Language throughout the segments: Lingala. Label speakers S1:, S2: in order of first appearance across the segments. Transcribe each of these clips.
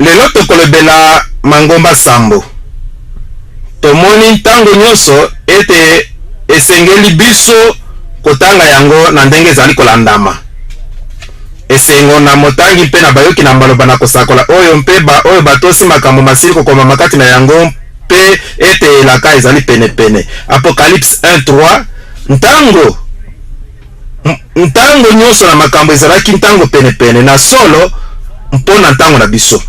S1: Lelo tokolobela mangomba sambo. Tomoni ntango nyonso ete esengeli biso kotanga yango na ndenge ezali kolandama. Esengo na motangi mpe na bayoki na maloba na kosakola oyo mpe ba oyo batosi makambo masili kokomama kati na yango mpe ete elaka ezali penepene. Apocalypse 1:3 Ntango ntango nyonso na makambo ezalaki ntango penepene na solo mpo na ntango na biso.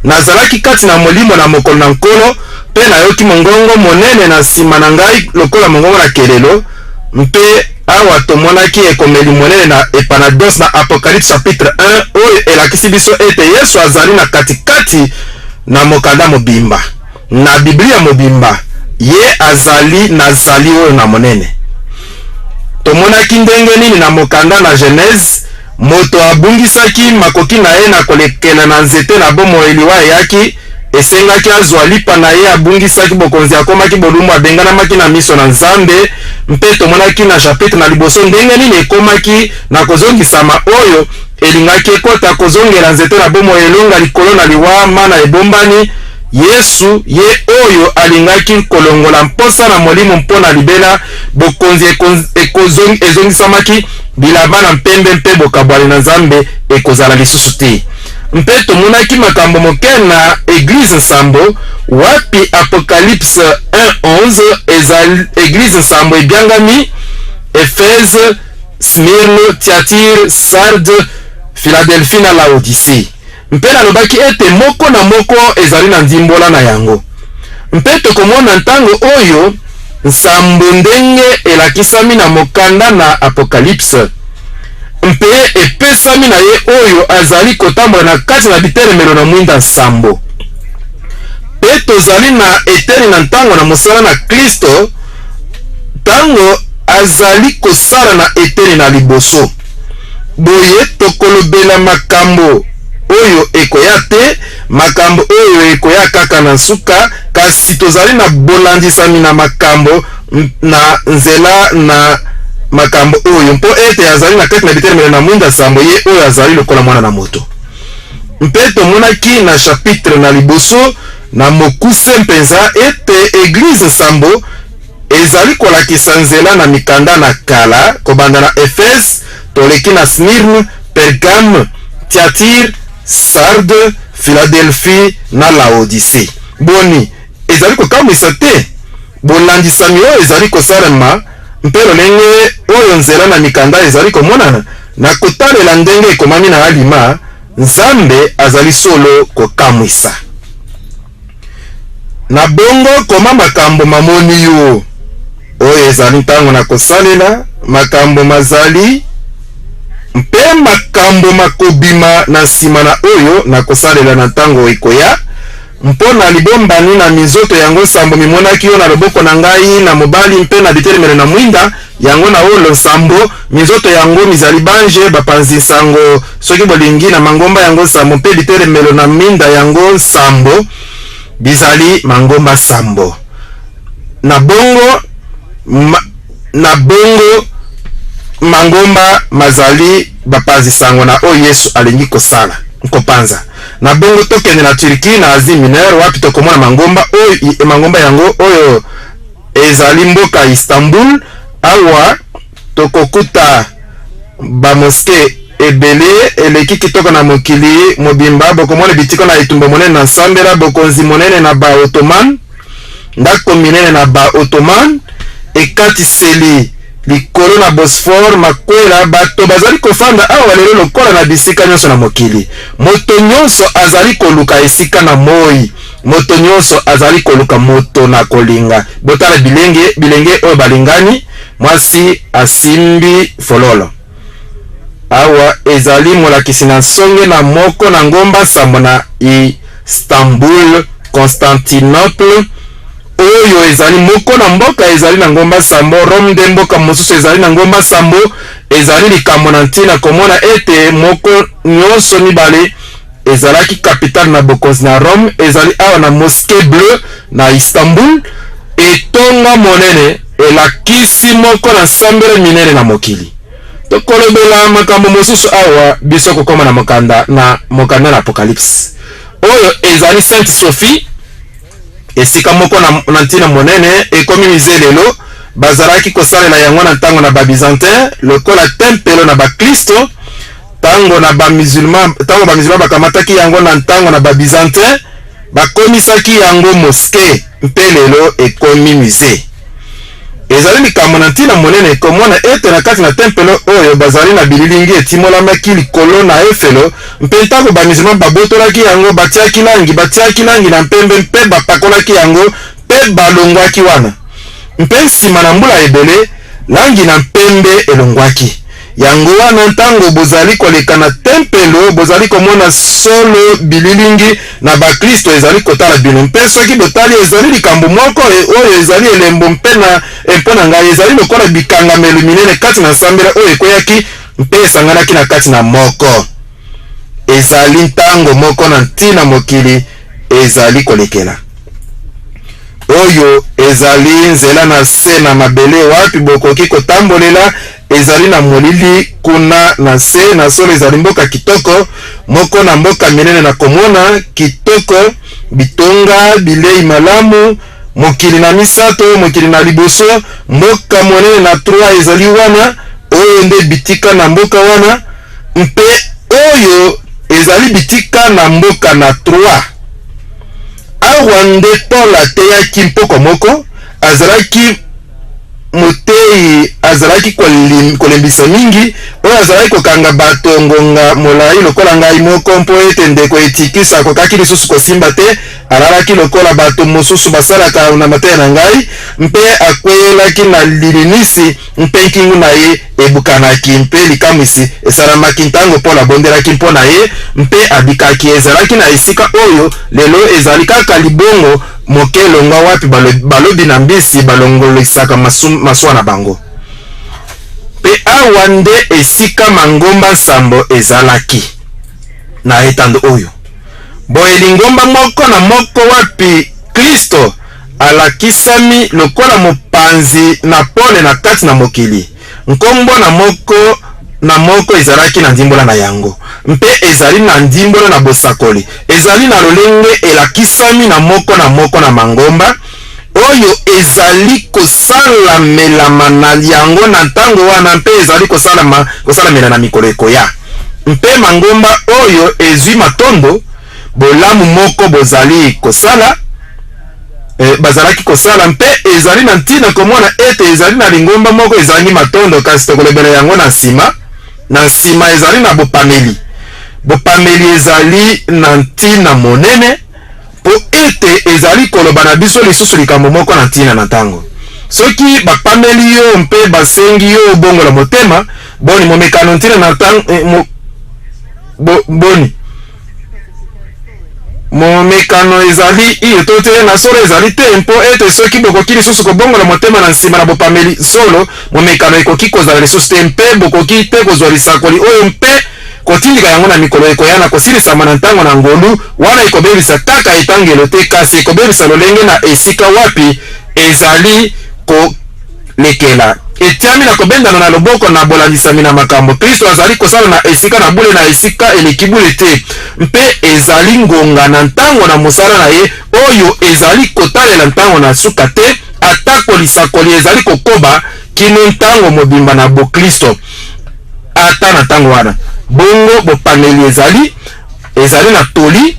S1: Nazalaki kati na Molimo na mokolo na Nkolo, mpe nayoki mongongo monene na nsima na ngai lokola mongongo na kelelo, mpe awa tomonaki ekomeli monene na epanados na Apocalypse chapitre 1 oyo elakisi biso ete Yesu azali na katikati na mokanda mobimba, na Biblia mobimba, Ye azali nazali oyo na monene. Tomonaki ndenge nini na mokanda na Genese Moto abungisaki makoki na ye na kolekela na nzete na bomoi, liwa eyaki, esengaki azwa lipa na ye, abungisaki bokonzi, akomaki bolumbu, abenganamaki na miso na Nzambe. Mpe tomonaki na chapitre na liboso ndenge nini ekomaki na kozongisama oyo elingaki ekota kozongela nzete na bomoi, elonga likolo na liwa, mana ebombani, Yesu, ye oyo alingaki kolongola mposa na molimo mpo na libela, bokonzi ezongisamaki, bilamba na mpembe mpe bokabwani na Nzambe ekozala lisusu te. Mpe tomonaki makambo moke na eglize nsambo, wapi Apocalypse 1:11 ezali eglize nsambo ebiangami Efeze, Smyrne, Thyatire, Sardes, Philadelphie na Laodicee. Mpe nalobaki ete moko na moko ezali na ndimbola na yango. Mpe tokomona ntango oyo nsambo ndenge elakisami na mokanda na Apocalypse, mpe epesami na ye oyo azali kotambola na kati na bitelemelo na mwinda nsambo. Mpe tozali na eteni na ntango na mosala na Klisto, ntango azali kosala na eteni na liboso. Boye tokolobela makambo oyo ekoya te, makambo oyo ekoya kaka na nsuka, kasi tozali na bolandisami na makambo na nzela na makambo oyo, mpo ete azali na kati na bitelemelo na mwinda nsambo, ye oyo azali lokola mwana na moto. Mpe tomonaki na chapitre na liboso na mokuse mpenza ete eglize nsambo Ezali kolakisa nzela na mikanda na kala, kobanda na Efese, toleki na Smyrne, Pergame, Thyatire, Sardes, Philadelphie na Laodicee. Boni, ezali kokamwisa te bolandisami oyo ezali kosalema mpe lolenge oyo nzela na mikanda ezali komonana? Na kotalela ndenge ekomami na alima, Nzambe azali solo kokamwisa. Na bongo koma makambo mamoni yo. Oyo ezali ntango na kosalela makambo mazali mpe makambo makobima na nsima na oyo nakosalela na ntango ekoya, mpo na libombani na minzoto yango nsambo mimonaki yo na loboko na ngai na mobali mpe na bitelemelo na mwinda yango na wolo nsambo, minzoto yango mizali banje bapanzi nsango, soki bolingi, na mangomba yango nsambo, mpe bitelemelo na minda yango nsambo bizali mangomba nsambo. Na bongo, ma, na bongo mangomba mazali bapanzi sango na oyo Yesu alingi kosala, kopanza. Na bongo tokende na Turquie, na Asie Mineure, wapi tokomona mangomba oyo, mangomba yango oyo Ezali mboka Istanbul, awa tokokuta ba mosquee ebele eleki kitoko na mokili mobimba. Bokomona bitiko na etumba monene na nsambela, bokonzi monene na ba Ottoman, ndako minene na ba Ottoman, ekatiseli likolo na Bosphore, makwela. Bato bazali kofanda awa lelo lokola na bisika nyonso na mokili. Moto nyonso azali koluka esika na moi. Moto nyonso azali koluka moto na kolinga. Botala bilenge, bilenge oyo balingani, mwasi asimbi fololo. Awa ezali molakisi na nsonge na moko na ngomba nsambo na Istanbul, Constantinople, oyo ezali moko na mboka ezali na ngomba nsambo. Rome nde mboka mosusu ezali na ngomba nsambo. Ezali likambo na ntina komona ete moko nyonso mibale Ezalaki capitale na bokonzi na Rome, ezali awa na Mosquee Bleue na Istanbul, etonga monene elakisi moko na nsambelo minene na mokili. Tokolobela makambo mosusu awa biso kokoma na mokanda na mokanda na Apocalypse. Oyo ezali Sainte Sophie, esika moko na, na ntina monene, ekomi musee lelo. Bazalaki kosalela yango na ntango na ba-Byzantin lokola tempelo na baklisto. Ntango na ba-Musulman, ntango ba-Musulman bakamataki yango na ntango na ba-Byzantin, bakomisaki yango moske, mpe lelo ekomi musee. Ezali likambo na ntina monene komona ete na kati na tempelo oyo bazali na bililingi etimolamaki likolo na efelo, mpe ntango ba-Musulman babotolaki yango, batiaki langi, batiaki langi na mpembe mpe bapakolaki yango, mpe balongwaki wana. Mpe nsima na mbula ebele, langi na mpembe elongwaki. Yango wana, ntango bozali koleka na tempelo, bozali komona solo bililingi na Baklisto ezali kotala bino. Mpe soki botali, ezali likambo moko oyo ezali elembo mpe na mpo na ngai, ezali lokola bikangamelo minene kati na nsambela oyo ekweyaki mpe esanganaki na kati na moko. Ezali ntango moko na ntina mokili ezali kolekela. Oyo ezali nzela na se na mabele wapi bokoki kotambolela, ezali na molili kuna na nse. Na solo ezali mboka kitoko, moko na mboka minene na komona, kitoko, bitonga, bilei malamu, mokili na misato, mokili na liboso, mboka monene na Troie ezali wana. Oyo nde bitika na mboka wana, mpe oyo ezali bitika na mboka na Troie. Awa nde Paul ateyaki mpokwa moko, azalaki moteyi, azalaki kolembisa mingi, oyo azalaki kokanga bato ngonga molai lokola ngai moko, mpo ete ndeko Etikis akokaki lisusu kosimba te, alalaki lokola bato mosusu basalaka na mateya na ngai, mpe akweyelaki na lininisi mpe nkingu na ye ebukanaki. Mpe likamwisi esalamaki ntango Paul abondelaki mpo na ye, mpe abikaki. Ezalaki na esika oyo lelo ezali kaka libongo moke longwa wapi balobi na mbisi balongolisaka masuwa na bango. Mpe awa nde esika mangomba nsambo ezalaki na etando oyo. Boye lingomba moko na moko wapi Klisto alakisami lokola mopanzi na pole na kati na mokili. Nkombo na moko na moko ezalaki na ndimbola na yango, mpe ezali na ndimbola na bosakoli. Ezali na lolenge elakisami na moko na moko na mangomba oyo ezali kosalamelama na yango na ntango wana mpe ezali kosalama kosalamela na mikolo ekoya. Mpe mangomba oyo ezwi matondo bolamu moko bozali kosala, bazalaki kosala, mpe ezali na ntina komona ete ezali na lingomba moko ezangi matondo, kasi tokolobela yango na nsima. Na nsima ezali na bopameli. Bopameli ezali na ntina monene mpo ete ezali koloba na biso lisusu likambo moko na ntina na ntango. Soki bapameli yo mpe basengi yo obongola motema, boni momekano ntina na ntango, boni momekano ezali iyo to te? Na solo ezali te, mpo ete soki bokoki lisusu kobongola motema na nsima na bopameli, solo momekano ekoki kozala lisusu te, mpe bokoki te kozwa lisakoli oyo mpe kotindika yango na mikolo ekoya na kosilisama na ntango na ngolu wana. Ekobebisa kaka etangelo te, kasi ekobebisa lolenge na esika wapi ezali kolekela. Etiami na kobendana na loboko na bolandisami na makambo Klisto azali kosala na esika na bule na esika eleki bule te, mpe ezali ngonga na ntango na mosala na ye oyo ezali kotalela ntango na suka te, atako lisakoli ezali kokoba kino ntango mobimba na boklisto ata na ntango wana. Bongo bopameli ezali ezali na toli,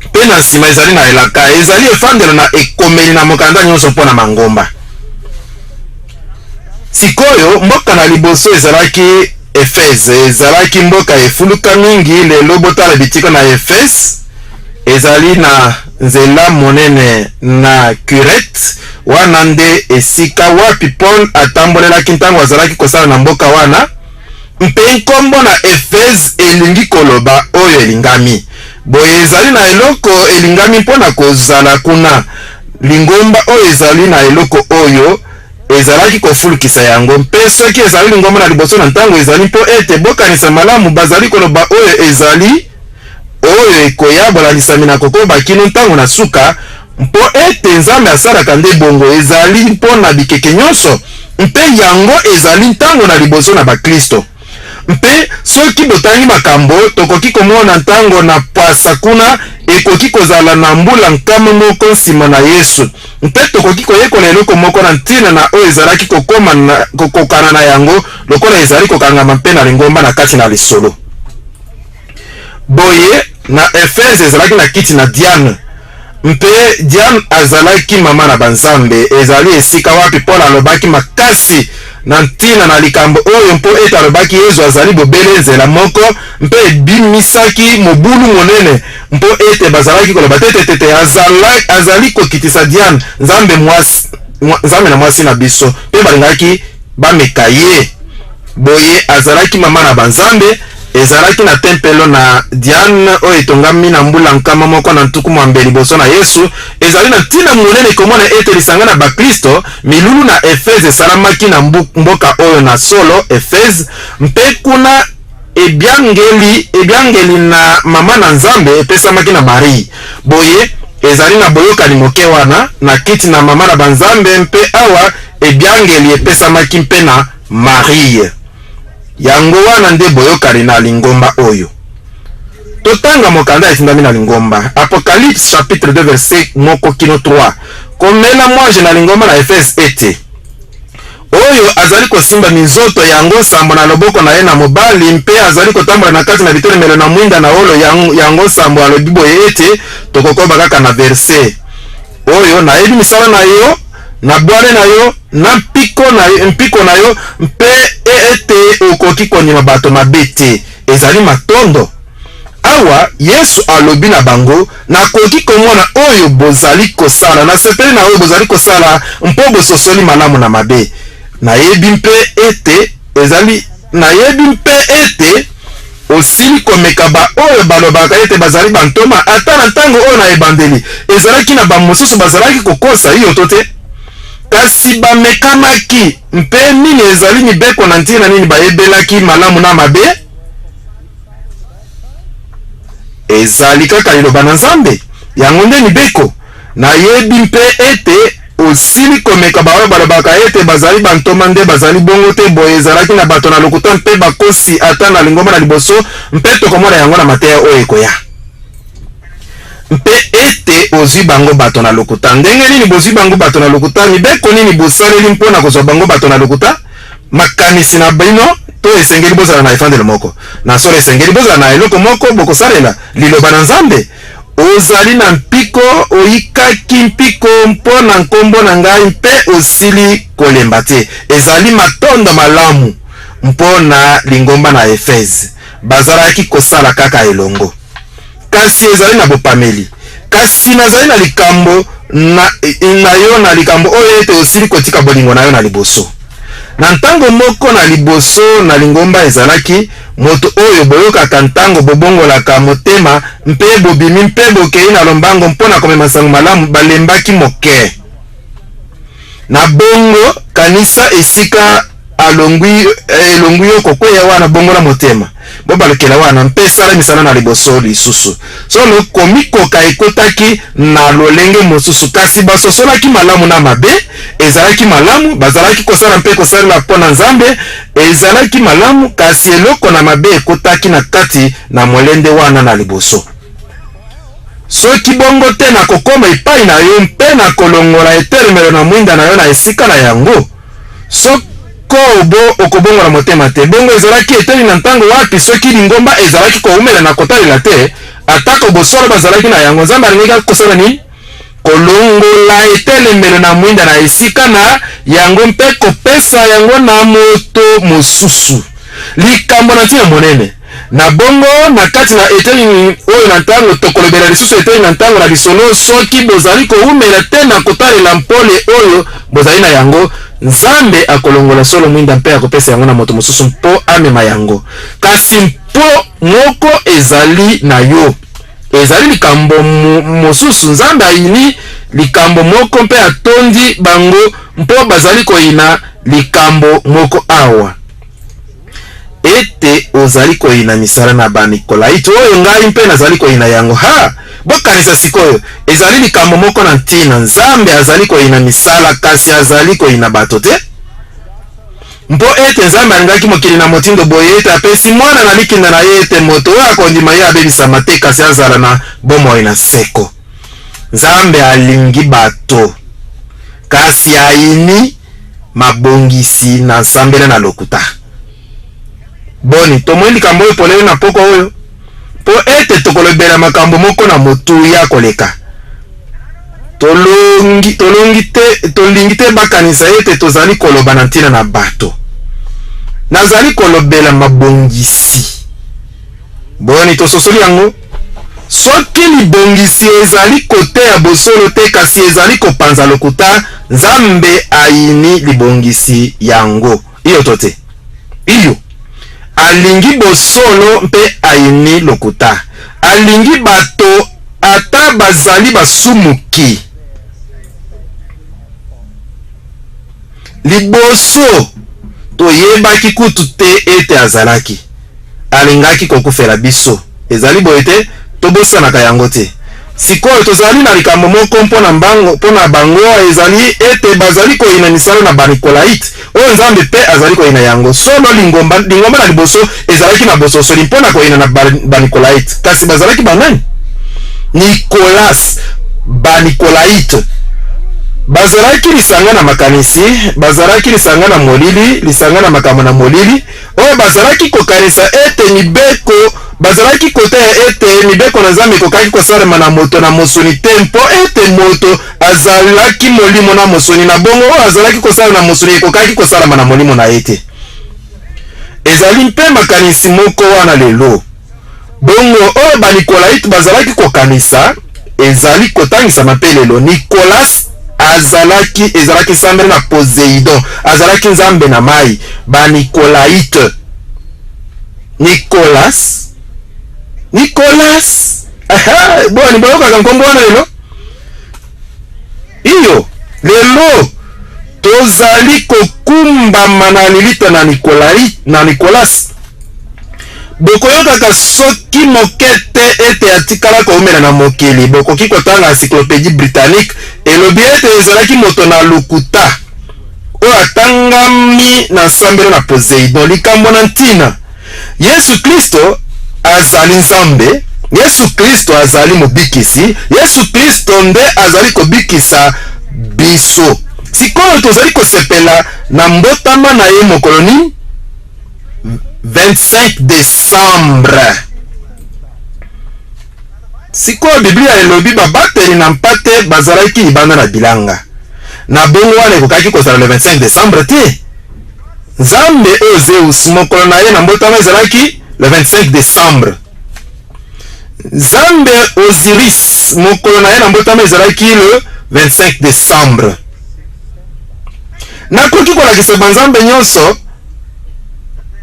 S1: mpe na nsima ezali na elaka. Ezali efandelo na ekomeli na mokanda nyonso mpo na mangomba. Sikoyo, mboka na liboso ezalaki Efese. Ezalaki mboka efuluka mingi. Lelo botala bitika na Efese, ezali na nzela monene na Curete. Wana nde esika wapi Paul atambolelaki ntango azalaki kosala na mboka wana. Mpe nkombo na Efese elingi koloba oyo elingami. Boye ezali na eloko elingami mpo na kozala kuna, lingomba oyo ezali na eloko oyo ezalaki kofulukisa yango. Mpe soki ezali lingomba na liboso na ntango, ezali mpo ete, bokanisa malamu, bazali koloba oyo ezali oyo ekoya, bolandisami na kokoba kino ntango na suka, mpo ete Nzambe asalaka nde bongo. Ezali mpo na bikeke nyonso, mpe yango ezali ntango na liboso na baklisto. Mpe soki botangi makambo, tokoki komona ntango na pwasa kuna. Ekoki kozala na mbula 100 nsima na Yesu, mpe tokoki koyekola eloko moko na ntina na oyo ezalaki kokoma na, kokokana na yango lokola ezali kokangama mpe na lingomba na kati na lisolo. Boye, na Efese ezalaki na kiti na Diane, mpe Diane azalaki mama na banzambe. Ezali esika wapi Paul alobaki makasi na ntina na likambo oyo, mpo ete alobaki Yesu azali bobele nzela moko, mpe ebimisaki mobulu monene, mpo ete bazalaki koloba te te te azali kokitisa Diane, nzambe mwasi, nzambe na mwasi na biso, mpe balingaki bameka ye. Boye azalaki mama na banzambe. Ezalaki na tempelo na Diane oyo etongami na mbula 160 liboso na Yesu. Ezali na ntina monene komona ete lisanga na baklisto milulu na Efeze esalamaki na mboka oyo na solo Efeze, mpe kuna ebiangeli na mama na Nzambe epesamaki na Marie. Boye ezali na boyokani moke wana na kiti na mama na banzambe, mpe awa ebiangeli epesamaki mpe na Marie. Yango wana nde boyokani na lingomba oyo. Totanga mokanda etindami na lingomba, Apocalypse chapitre 2 verset 1 kino 3. Komela mwanje na lingomba na Efese ete oyo azali kosimba minzoto yango sambo na loboko na ye na mobali, mpe azali kotambola na kati na bitelemelo na mwinda na wolo yango sambo, alobi boye ete, tokokoba kaka na verset oyo, nayebi misala na yo, na bwale na yo, na mpiko na yo, mpe ete okoki kondima bato mabe te. Ezali matondo. Awa Yesu alobi na bango, nakoki komona oyo bozali kosala, nasepeli na oyo bozali kosala, mpo bososoli malamu na mabe. Nayebi mpe ete ezali, nayebi mpe ete osili komeka baoyo balobaka ete bazali bantoma, ata na ntango oyo na ebandeli ezalaki na bamosusu bazalaki kokosa iyo to te, kasi bamekamaki. Mpe nini ezali mibeko na ntina nini bayebelaki malamu na mabe? Ezali kaka liloba na Nzambe, yango nde mibeko. Nayebi mpe ete osili komeka baoyo balobaka ete bazali bantoma nde bazali bongo te. Boye ezalaki na bato na lokuta mpe bakosi ata na lingomba na liboso, mpe tokomona yango na mateya oyo ekoya. Mpe ete ozwi bango bato na lokuta. Ndenge nini bozwi bango bato na lokuta? Mibeko nini bosaleli mpo na kozwa bango bato na lokuta? Makanisi na bino to esengeli bozala na efandelo moko na solo, esengeli bozala na eloko moko bokosalela, liloba na Nzambe. Ozali na mpiko, oyikaki mpiko mpo na nkombo na ngai mpe osili kolemba te. Ezali matondo malamu mpo na lingomba na Efese. Bazalaki kosala kaka elongo, kasi ezali na bopameli. Kasi nazali na likambo na yo na likambo oyo ete osili kotika bolingo na yo na liboso. Na ntango moko na liboso na lingomba ezalaki moto oyo boyokaka ntango bobongolaka motema mpe bobimi mpe bokei na lombango mpo na komema nsango malamu, balembaki moke. Na bongo kanisa esika alongwi, elongwi yo kokweya wana, bongola motema, bobalukela wana mpe sala misala na liboso lisusu. Solo komikoka ekotaki na lolenge mosusu, kasi basosolaki malamu na mabe ezalaki malamu, bazalaki kosala mpe kosalela mpo na Nzambe ezalaki malamu, kasi eloko na mabe ekotaki na kati na molende wana na liboso. Soki bongo te, nakokoma epai na yo mpe nakolongola etelemelo na mwinda na yo na esika na yango, soko okobongola motema te. Bongo ezalaki eteni na ntango wapi soki lingomba ezalaki koumela na kotalela te, atako bosolo bazalaki na yango, Nzambe alingaki kosala nini? Kolongola etelemelo na mwinda na esika na yango mpe kopesa yango na moto mosusu. Likambo na ntina monene. Na bongo, na kati na eteni oyo na ntango, tokolobela lisusu eteni na ntango na lisolo, soki bozali koumela te na kotalela mpole oyo bozali na yango, Nzambe akolongola solo mwinda mpe akopesa yango na moto mosusu mpo amema yango. Kasi mpo moko ezali na yo. Ezali likambo mosusu. Nzambe ayini likambo moko mpe atondi bango mpo bazali koyina likambo moko awa. Ete ozali koyina misala na Banikolaiti oyo ngai mpe nazali koyina yango. Ha! Bokanisa sikoyo, ezali likambo moko na ntina. Nzambe azali koyina misala, kasi azali koyina bato te. Mpo ete Nzambe alingaki mokili na motindo boye ete apesi Mwana na likinda na ye ete moto oyo akondima ye abebisama te kasi azala na bomoi na seko. Nzambe alingi bato, kasi ayini mabongisi na nsambela na lokuta. Boni, tomoni likambo oyo polele na mpokwa oyo? Mpo ete tokolobela makambo moko na motuya koleka. Tolongi, tolongi te, tolingi te bakanisa ete tozali koloba na ntina na bato. Nazali kolobela mabongisi. Boni, tososoli yango? Soki libongisi ezali koteya bosolo te kasi ezali kopanza lokuta, Nzambe ayini libongisi yango. Iyo to te? Iyo. Alingi bosolo mpe ayini lokuta. Alingi bato ata bazali basumuki. Liboso, toyebaki kutu te ete azalaki. Alingaki kokufela biso. Ezali boye te? Tobosanaka yango te. Sikoyo, tozali na likambo moko mpo na mbango, mpo na bango, ezali ete bazali koyina misala na Banikolaite, oyo Nzambe mpe azali koyina yango. Solo, lingomba, lingomba na liboso ezalaki na bososoli mpo na koyina na Banikolaite. Kasi bazalaki banani? Nikolas, Banikolaite. Bazalaki lisanga na makanisi, bazalaki lisanga na molili, lisanga na makambo na molili, oyo bazalaki kokanisa ete mibeko, bazalaki koteya ete mibeko na Nzambe ekokaki kosalema na moto na mosuni te, mpo ete moto azalaki molimo na mosuni, na bongo oyo azalaki kosala na mosuni ekokaki kosalama na molimo na ye te. Ezali mpe makanisi moko wana lelo. Bongo oyo Banikolaite bazalaki kokanisa ezali kotangisama mpe lelo. Nikolas azalaki ezalaki nzambe na Poseidon, azalaki nzambe na mai. Banikolaite. Nikolas, Nikolas. Aha, boni boyokaka nkombo wana lelo? Iyo, lelo tozali kokumbama na lilita na Nikolai, na Nikolas. Bokoyokaka soki moke te ete atikala koumela na mokili. Bokoki kotanga Encyclopedie Britannique, elobi ete ezalaki moto na lokuta oyo atangami na nsambelo na Poseidon. Likambo na ntina, Yesu Klisto azali Nzambe, Yesu Klisto azali Mobikisi, Yesu Klisto nde azali kobikisa biso. Sikoyo tozali kosepela na mbotama na ye mokolo nini? 25 Desembre. Sikoyo Biblia elobi babateli na mpate bazalaki libanda na bilanga. Na bongo wana ekokaki kozala le 25 Desembre te. Nzambe oyo Zeus, mokolo na ye na mbotama ezalaki le 25 Desembre. Nzambe Osiris, mokolo na ye na mbotama ezalaki le 25 Desembre. Nakoki kolakisa banzambe nyonso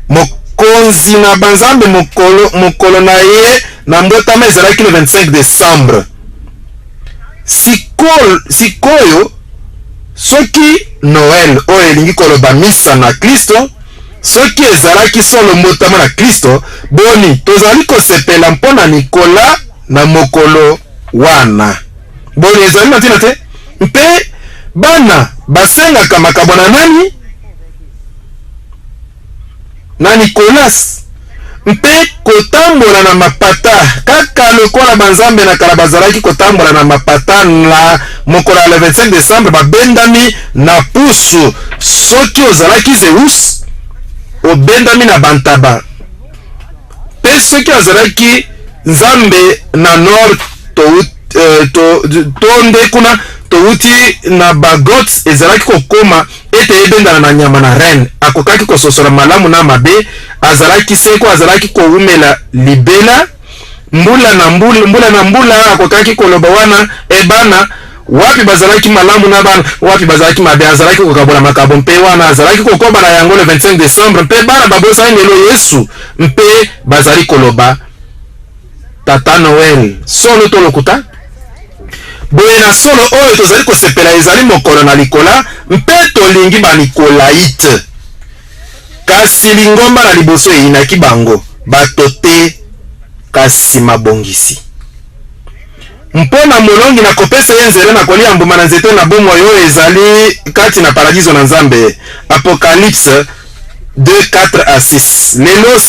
S1: mokonzi na banzambe mokolo, mokolo na ye na mbotama ezalaki le 25 Desembre. Sikoyo, sikoyo soki Noel oyo elingi koloba misa na Klisto, soki ezalaki solo mbotama na Klisto, boni tozali kosepela mpo na Nikola na mokolo wana? Boni ezali na ntina te? Mpe bana basengaka makabo na nani? Na Nikolas. Mpe kotambola na mapata, kaka lokola banzambe na kala bazalaki kotambola na mapata na mokolo ya le 25 Desembre, babendami na pusu. Soki ozalaki Zeus, obendami na bantaba. Mpe soki azalaki nzambe na nord to, eh, to, to nde kuna towuti na bagots, ezalaki kokoma ete ebendana na nyama na reine. Akokaki kososola malamu na mabe. Azalaki seko, azalaki kowumela libela, mbula na mbula, mbula na mbula. Akokaki koloba wana e bana wapi bazalaki malamu na bana wapi bazalaki mabe. Azalaki kokabola makabo, mpe wana azalaki kokoba na yango le 25 Desembre, mpe bana babosani lelo Yesu mpe bazali koloba Tata Noel. Solo to lokuta? Boye na solo oyo tozali kosepela ezali mokolo na Likola, mpe tolingi Banikolaite. Kasi lingomba na liboso eyinaki bango, bato te, kasi mabongisi. Mpo na molongi nakopesa ye nzela na kolia mbuma na nzete na bomoi oyo ezali kati na paradiso na Nzambe. Apocalypse. 2, 4 à 6. Lelo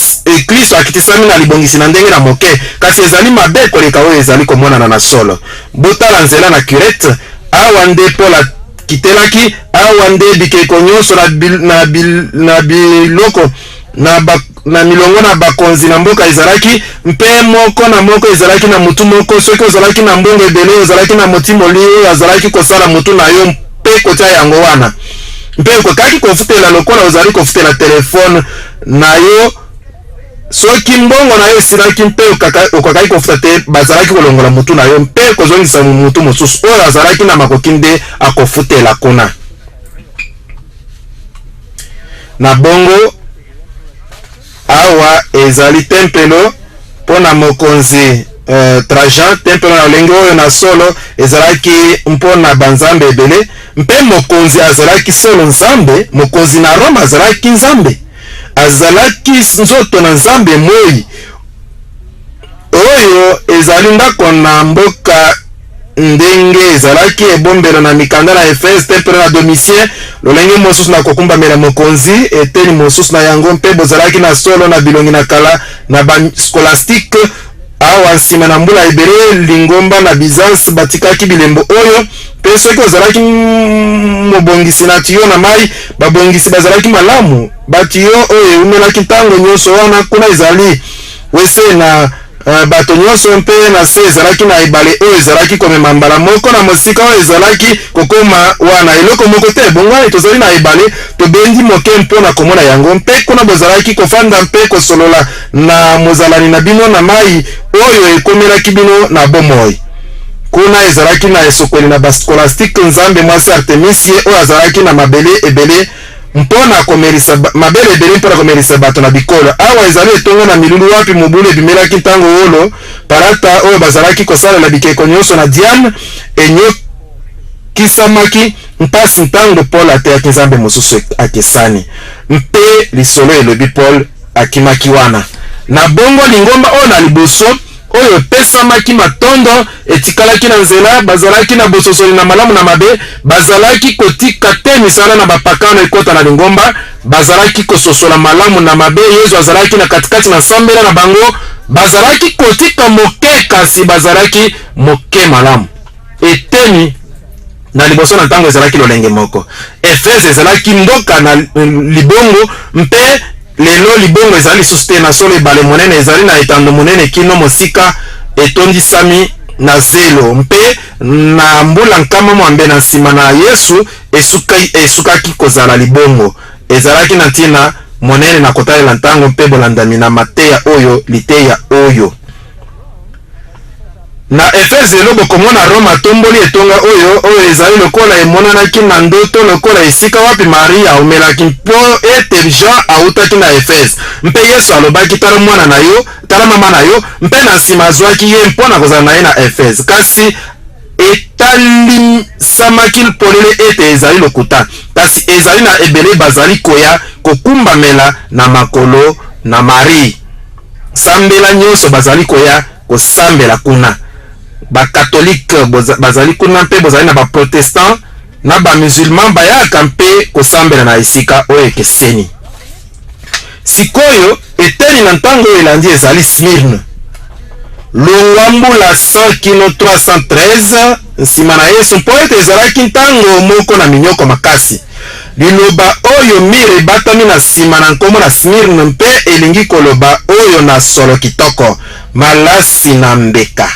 S1: Klisto akitisami na libongisi na ndenge na moke, kasi ezali mabe koleka oyo ezali komonana na solo. Botala nzela na Curete, awa nde Paul akitelaki, awa nde bikeko nyonso na, bil, na, bil, na biloko na, ba, na milongo na bakonzi na mboka ezalaki, mpe moko na moko ezalaki na motu moko. Soki ozalaki na mbongo ebele, ozalaki na motimoli oyo azalaki kosala motu na yo mpe kotia yango wana, mpe okokaki kofutela lokola ozali kofutela telefone na yo. Soki mbongo na yo esilaki mpe okokaki kofuta te, bazalaki kolongola motu na yo mpe kozongisa motu mosusu oyo azalaki na makoki nde akofutela kuna. Na bongo awa ezali tempelo mpo na mokonzi Trajan. Tempelo na lolenge oyo na solo ezalaki mpo na banzambe ebele, mpe mokonzi azalaki solo nzambe. Mokonzi na Roma azalaki nzambe, azalaki nzoto na nzambe moi. Oyo ezali ndako na mboka ndenge ezalaki ebombelo na mikanda na Efese, tempelo na Domitien, lolenge mosusu na kokumbamela mokonzi, eteni mosusu na yango, mpe bozalaki na solo na bilongi na kala na ba-scolastique. Awa nsima na mbula ebele, lingomba na Byzance batikaki bilembo oyo. Mpe soki ozalaki mobongisi na tiyo na mai, babongisi bazalaki malamu batiyo oyo eumelaki ntango nyonso wana. Kuna ezali wese na bato nyonso, mpe na se ezalaki na ebale oyo ezalaki komema mbala moko na mosika oyo ezalaki kokoma wana eloko moko te. Bongo tozali na ebale, tobendi moke mpo na komona yango. Mpe kuna bozalaki kofanda mpe kosolola na mozalani na bino na mai oyo ekomelaki bino na bomoi. Kuna ezalaki na esokoli na bascolastique, nzambe mwasi Artemis, ye oyo azalaki na mabele ebele mpo na komelisa mabele ebele mpo na komelisa bato na bikolo. Awa ezali etonga na milulu wapi mobulu ebimelaki ntango wolo, palata oyo bazalaki kosalela bikeko nyonso na Diane enyokisamaki mpasi ntango Paul ateyaki nzambe mosusu akesani. Mpe lisolo elobi Paul akimaki wana. Na bongo lingomba oyo na liboso oyo epesamaki matondo etikalaki na nzela. Bazalaki na bososoli na malamu na mabe, bazalaki kotika te misala na bapakano ekota na lingomba, bazalaki kososola malamu na mabe. Yesu azalaki na katikati na nsambela na bango. Bazalaki kotika moke, kasi bazalaki moke malamu. Eteni na liboso na ntango ezalaki lolenge moko. Efese ezalaki mboka na libongo, mpe lelo libongo ezali lisusu te. Na solo ebale monene ezali na etando monene kino mosika, etondisami na zelo. Mpe na mbula 80 na nsima na Yesu esukaki kozala libongo. Ezalaki na ntina monene na kotalela ntango mpe bolandami na mateya oyo liteya oyo. Na Efese lelo bokomona Roma atomboli etonga oyo, oyo ezali lokola emonanaki na ndoto, lokola esika wapi Maria aumelaki, mpo ete Jean autaki na Efese. Mpe Yesu alobaki, tala mwana na yo, tala mama na yo, mpe na nsima azwaki ye mpo na kozala na ye na Efese. Kasi etalisamaki polele ete ezali lokuta, kasi ezali na ebele bazali koya kokumbamela na makolo na Marie. Sambela nyonso bazali koya kosambela kuna. Bakatolike bazali kuna, mpe bozali na baprotestant na bamusulman bayaka mpe kosambela na esika oyo ekeseni. Sikoyo eteni na ntango oyo elandi ezali Smyrne. Longwa mbula 100 kino 313 nsima na Yesu, mpo ete ezalaki ntango moko na minyoko makasi. Liloba oyo mire ebatami na nsima na nkombo na Smyrne mpe elingi koloba oyo na solo kitoko, malasi na mbeka.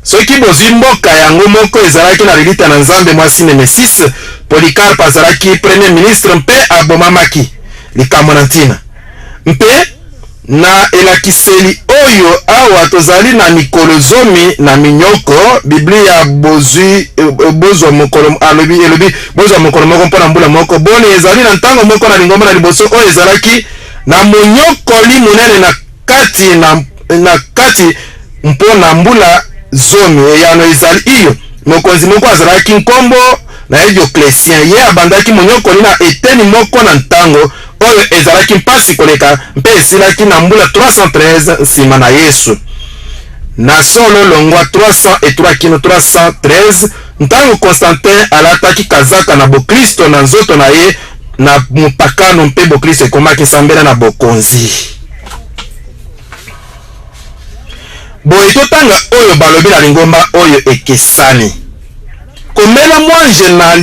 S1: Soki bozwi mboka yango moko ezalaki na lilita na nzambe mwasi Nemesis, Polycarpe azalaki premier ministre mpe abomamaki. Likambo na ntina. Mpe na elakiseli oyo awa tozali na mikolo 10 na minyoko. Biblia bozwi bozwa mokolo alobi elobi bozwa mokolo moko mpo na mbula moko. Boni ezali na ntango moko na lingomba na liboso oyo ezalaki na monyokoli monene na kati na kati mpo na mbula 10? Eyano ezali iyo. Mokonzi moko azalaki nkombo na ye Dioclétien, ye abandaki monyokoli na eteni moko na ntango oyo ezalaki mpasi koleka, mpe esilaki na mbula 313 nsima na Yesu. Na solo longwa 303 kino 313, ntango Constantin alataki kazaka na boklisto na nzoto na ye. na mopakano mpe boklisto ekomaki nsambela na bokonzi. Boye totanga oyo balobi na lingomba oyo ekesani. Komela mwanje na,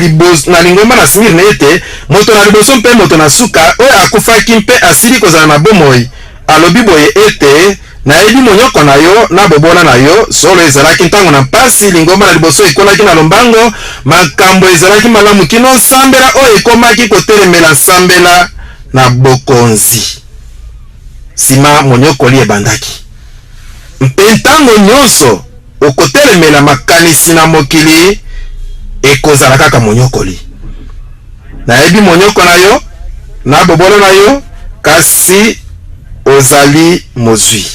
S1: na lingomba na Smirne ete moto na liboso mpe moto na suka, oyo akufaki mpe asili kozala na bomoi, alobi boye ete, Nayebi monyoko na yo na bobola na yo. Solo ezalaki ntango na mpasi, lingomba na liboso ekolaki na lombango, makambo ezalaki malamu kino nsambela oyo ekomaki kotelemela nsambela na bokonzi. Sima monyokoli ebandaki. Mpe ntango nyonso okotelemela makanisi na mokili, ekozala kaka monyokoli. Nayebi monyoko na yo na bobola na yo, kasi ozali mozwi.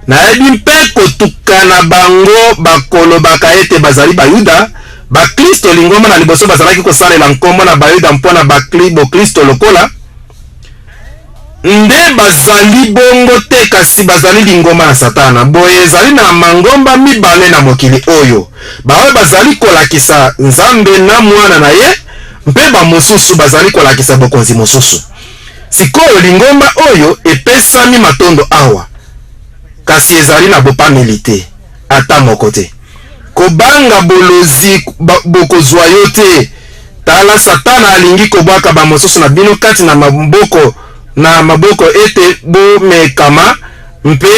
S1: Nayebi mpe kotuka na bango bakolobaka ete bazali Bayuda. Baklisto lingomba na liboso bazalaki kosalela nkombo na Bayuda mpo na Boklisto lokola nde bazali bongo te, kasi bazali lingomba na Satana. Boye ezali na mangomba mibale na mokili oyo, baoyo bazali kolakisa Nzambe na Mwana na ye, mpe bamosusu bazali kolakisa bokonzi mosusu. Sikoyo lingomba oyo epesami matondo awa, kasi ezali na bopameli te, ata moko te. Kobanga bolozi bokozwa yo te. Tala, Satana alingi kobwaka bamosusu na bino kati na maboko na maboko ete bomekama, mpe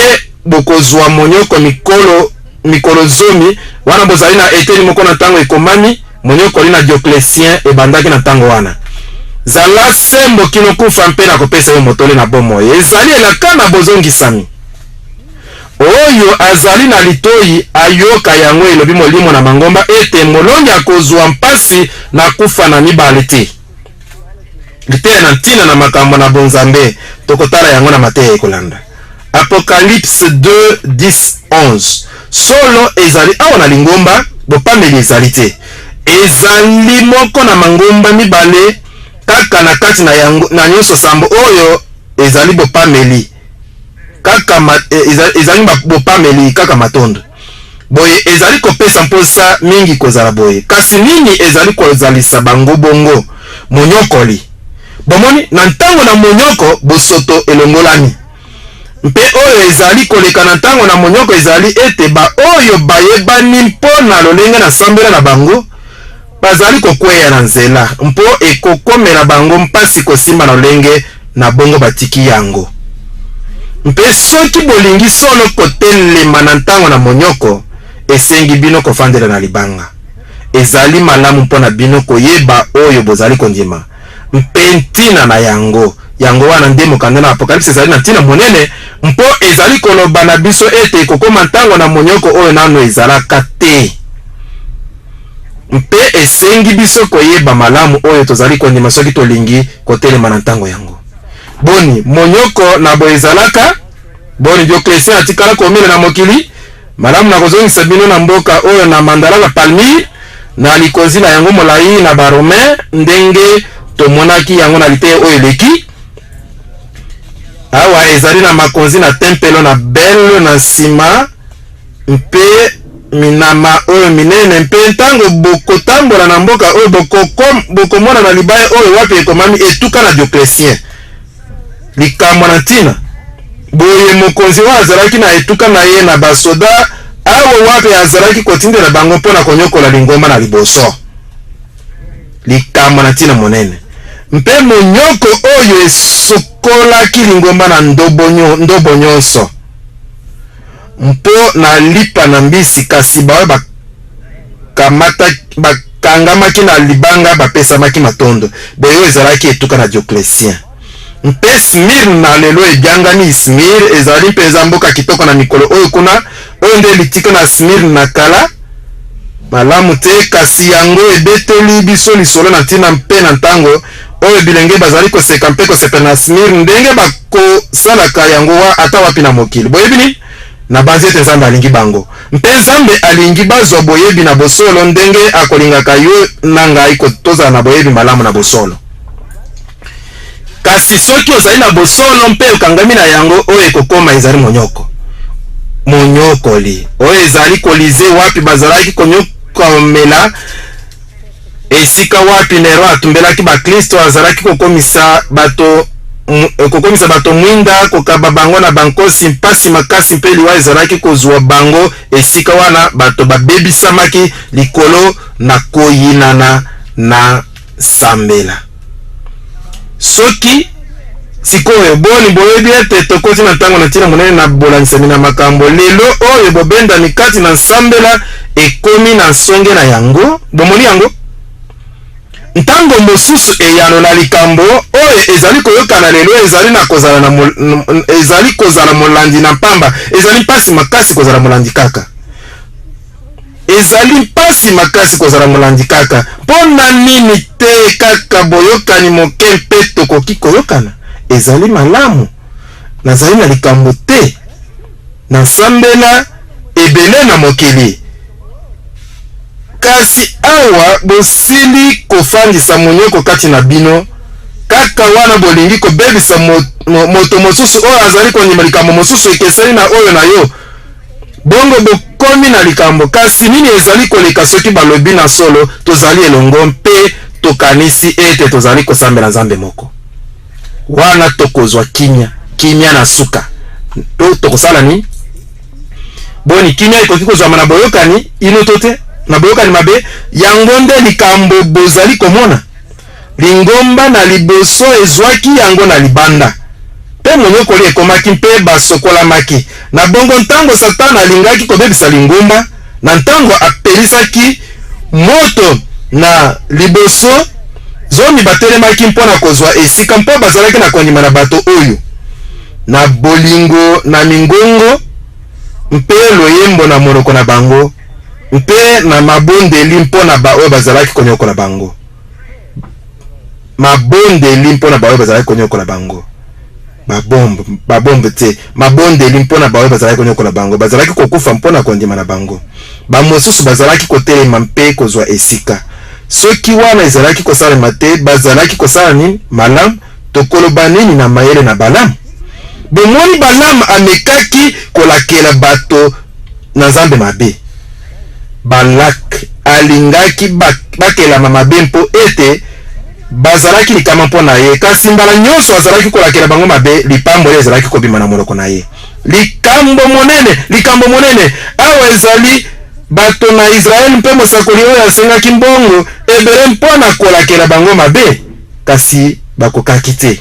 S1: bokozwa monyoko mikolo mikolo zomi. Wana bozali na eteni moko na ntango ekomami, monyokoli na Diocletien ebandaki na ntango wana. Zala sembo kino kufa, mpe nakopesa yo motole na bomoi. Ezali elaka na bozongisami. Oyo azali na litoyi ayoka yango, elobi Molimo na mangomba, ete molongi akozwa mpasi na kufa na mibale te. Liteya na ntina na makambo na bonzambe, tokotala yango na mateya ekolanda. Apocalypse 2, 10, 11. Solo ezali awa na lingomba, bopameli ezali te. Ezali moko na mangomba mibale kaka na kati na yango na nyonso sambo oyo ezali bopameli. Kaka ma, e, ezali bopameli kaka matondo. Boye ezali kopesa mposa mingi kozala boye. Kasi nini ezali kozalisa bango bongo? Monyokoli. Bomoni, na ntango na monyoko, bosoto elongolami. Mpe oyo ezali koleka na ntango na monyoko ezali ete baoyo bayebani mpo na lolenge na sambela na bango bazali kokweya na nzela, mpo ekokomela bango mpasi kosimba na lolenge na bongo batiki yango. Mpe soki bolingi solo kotelema na ntango na monyoko, esengi bino kofandela na libanga. Ezali malamu mpo na bino koyeba oyo bozali kondima mpe ntina na yango. Yango wana nde mokanda na Apokalipse ezali na ntina monene, mpo ezali koloba na biso ete ekokoma ntango na monyoko oyo nano ezalaka te. Mpe esengi biso koyeba malamu oyo tozali kondima soki tolingi kotelema na ntango yango. Boni, monyoko na boye ezalaka? Boni, Diocletien atikala komela na mokili? Malamu, nakozongisa bino na mboka oyo na mandala na Palmyre, na likonzi na yango molai na Baromain, ndenge tomonaki yango na liteya oyo eleki. Awa ezali na makonzi na tempelo na Bel na nsima mpe minama oyo minene, mpe ntango bokotambola na mboka oyo, bokomona na libaya oyo wapi ekomami etuka na Diocletien. Likambo na ntina boye, mokonzi oyo azalaki na etuka na ye na basoda awa wapi azalaki kotindela bango mpo na konyokola lingomba na liboso. Likambo na ntina monene mpe monyoko oyo esukolaki lingomba na ndobo nyonso mpo na lipa na mbisi, kasi baoyo bakangamaki na libanga bapesamaki matondo. Boye oyo ezalaki etuka na Diocletien. Mpe Smyrna, lelo ebyangami Izmir, ezali mpenza mboka kitoko na mikolo oyo kuna. Oyo nde litika na Smyrna na kala. Malamu te, kasi yango ebeteli biso lisolo na ntina mpe na ntango oyo bilenge bazali koseka mpe kosepela na Smyrna ndenge bakosalaka yango wa ata wapi na mokili. Boyebi nini? Nabanzi ete Nzambe alingi bango. Mpe Nzambe alingi bazwa boyebi na bosolo ndenge akolingaka yo na ngai tozala na boyebi malamu na bosolo. Kasi soki ozali na bosolo mpe okangami na yango, oyo ekokoma ezali monyoko. Monyokoli. Oyo ezali Colisee wapi bazalaki konyokomela. Esika wapi Neron atumbelaki baklisto, azalaki kokomisa bato kokomisa bato mwinda, kokaba bango na bankosi, mpasi makasi mpe liwa ezalaki kozwa bango. Esika wana bato babebisamaki likolo na koyinana na sambela. Soki sikoyo, boni boyebi ete tokoti na ntango na ntina monene na bolanisami na makambo lelo oyo? Bobendami kati na nsambela ekomi na nsonge na yango. Bomoni yango? Ntango mosusu eyano na likambo oyo ezali koyokana lelo ezali na kozala na ezali kozala molandi na mpamba. Ezali mpasi makasi kozala molandi kaka. Ezali mpasi makasi kozala molandi kaka. Mpo na nini te kaka boyokani moke mpe tokoki koyokana? Ezali malamu. Nazali na likambo te na nsambela ebele na mokili. Kasi awa bosili kofandisa monyoko kati na bino, kaka wana bolingi kobebisa moto mosusu oyo azali kondima likambo mosusu ekeseni na oyo na yo, bongo bokomi na likambo. Kasi nini ezali koleka soki balobi na solo tozali elongo mpe tokanisi ete tozali kosambela Nzambe moko? Wana tokozwa kimia, kimia na suka. To tokosala nini? Boni, kimia ekoki kozwama na boyokani ino to te na boyokani mabe? Yango nde likambo bozali komona. Lingomba na liboso ezwaki yango na libanda, mpe monyokoli ekomaki mpe basokolamaki. Na bongo ntango Satana alingaki kobebisa lingomba, na ntango apelisaki moto na liboso, zomi batelemaki mpo na kozwa esika, mpo bazalaki na kondima na bato oyo na bolingo na mingongo mpe loyembo na monoko na bango mpe na mabondeli mpo na baoyo bazalaki konyokola bango. Mabondeli mpo na baoyo bazalaki konyokola bango. Babombe, babombe te. Mabondeli mpo na baoyo bazalaki konyokola bango. Bazalaki kokufa mpo na kondima na bango. Bamosusu bazalaki kotelema mpe kozwa esika. Soki wana ezalaki kosalema te, bazalaki kosala nini? Malamu, tokoloba nini na mayele na Balamu? Bomoni, Balamu amekaki kolakela bato na Nzambe mabe. Balak alingaki bakelama mabe mpo ete bazalaki likama mpo na ye, kasi mbala nyonso azalaki kolakela bango mabe, lipamboli ezalaki kobima na monoko na ye. Likambo monene, likambo monene awa ezali bato na Israele mpe mosakoli oyo asengaki mbongo ebele mpo na kolakela bango mabe, kasi bakokaki te.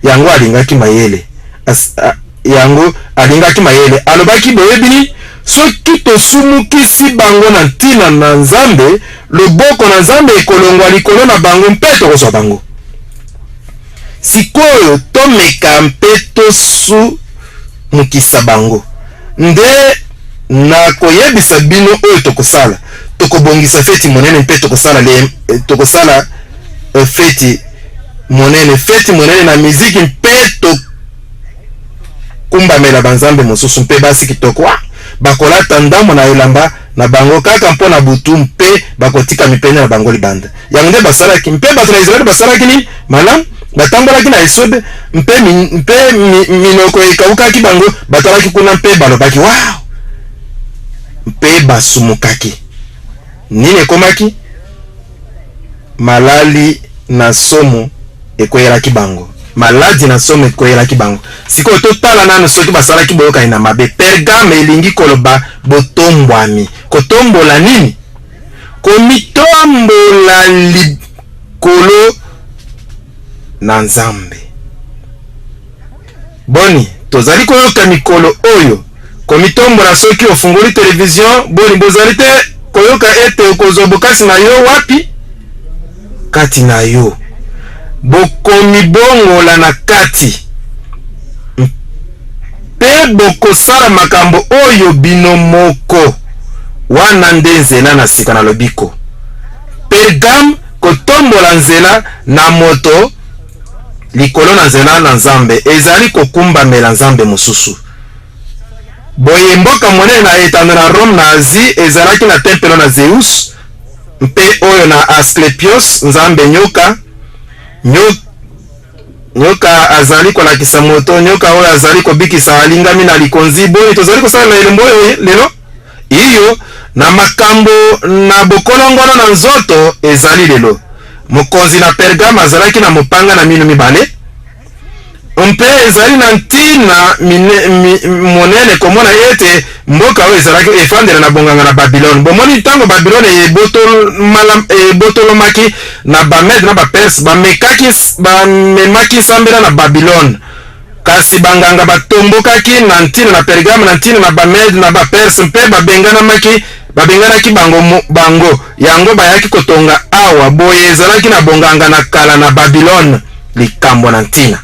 S1: Yango alingaki mayele. As, a, yango alingaki mayele. Alobaki, boyebi nini? Soki tosumukisi bango na ntina na Nzambe, loboko na Nzambe ekolongwa likolo na bango mpe tokozwa bango. Sikoyo tomeka mpe tosumukisa bango. Nde nakoyebisa bino oyo tokosala. Tokobongisa feti monene mpe tokosala, le, tokosala eh, feti monene, feti monene na miziki mpe tokumbamela banzambe mosusu mpe basi kitoko. Ah, bakolata ndambo na elamba na bango kaka mpo na butu mpe bakotika mipende na bango libanda. Yango nde basalaki. Mpe bato na Israele basalaki nini? Malamu, batambolaki na esobe mpe, mi, mpe mi, minoko ekaukaki bango, batalaki kuna mpe balobaki wow! Mpe basumukaki. Nini ekomaki? Malali na nsomo ekweyelaki bango. Maladi na nsomo ekweyelaki bango. Sikoyo totala nanu soki basalaki boyokani na mabe. Pergame elingi koloba botombwami. Kotombola nini? Komitombola likolo na Nzambe. Boni, tozali koyoka mikolo oyo komitombola soki ofungoli televizio? Boni, bozali te koyoka ete okozwa bokasi na yo wapi? Kati na yo. Bokomibongola na kati mpe bokosala makambo oyo bino moko. Wana nde nzela na sika na lobiko. Pergame, kotombola nzela na moto likolo na nzela na Nzambe, ezali kokumbamela nzambe mosusu. Boye mboka monene na etando na Rome na Asie ezalaki na tempelo na Zeus mpe oyo na Asclepios, nzambe nyoka. Nyo, nyoka azali kolakisa moto, nyoka oyo azali kobikisa alingami na likonzi. Boni tozali kosalela elembo oyo lelo? Iyo, na makambo na bokolongono na nzoto ezali lelo. Mokonzi na Pergame azalaki na mopanga na mino mibale, mpe ezali na ntina monene komona ete mboka oyo ezalaki efandela na bonganga na Babilone. Bomoni, ntango Babilone ebotolomaki na Bamede na Baperse, bamekaki, bamemaki nsambela na Babilone. Kasi banganga batombokaki na ntina na Pergame, na ntina na Bamede na Baperse, mpe babenganamaki, babenganaki bango, bango yango bayaki kotonga awa. Boye ezalaki na bonganga na kala na Babilone, likambo na ntina.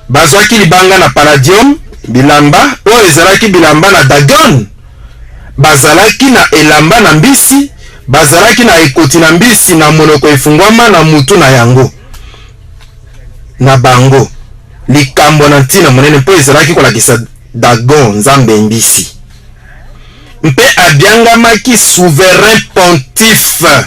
S1: Bazwaki libanga na Palladium, bilamba oyo ezalaki bilamba na Dagon. Bazalaki na elamba na mbisi, bazalaki na ekoti na mbisi na monoko efungwama na mutu na yango. Na bango, likambo na ntina monene, mpo ezalaki kolakisa Dagon, nzambe mbisi. Mpe abiangamaki souverain pontife,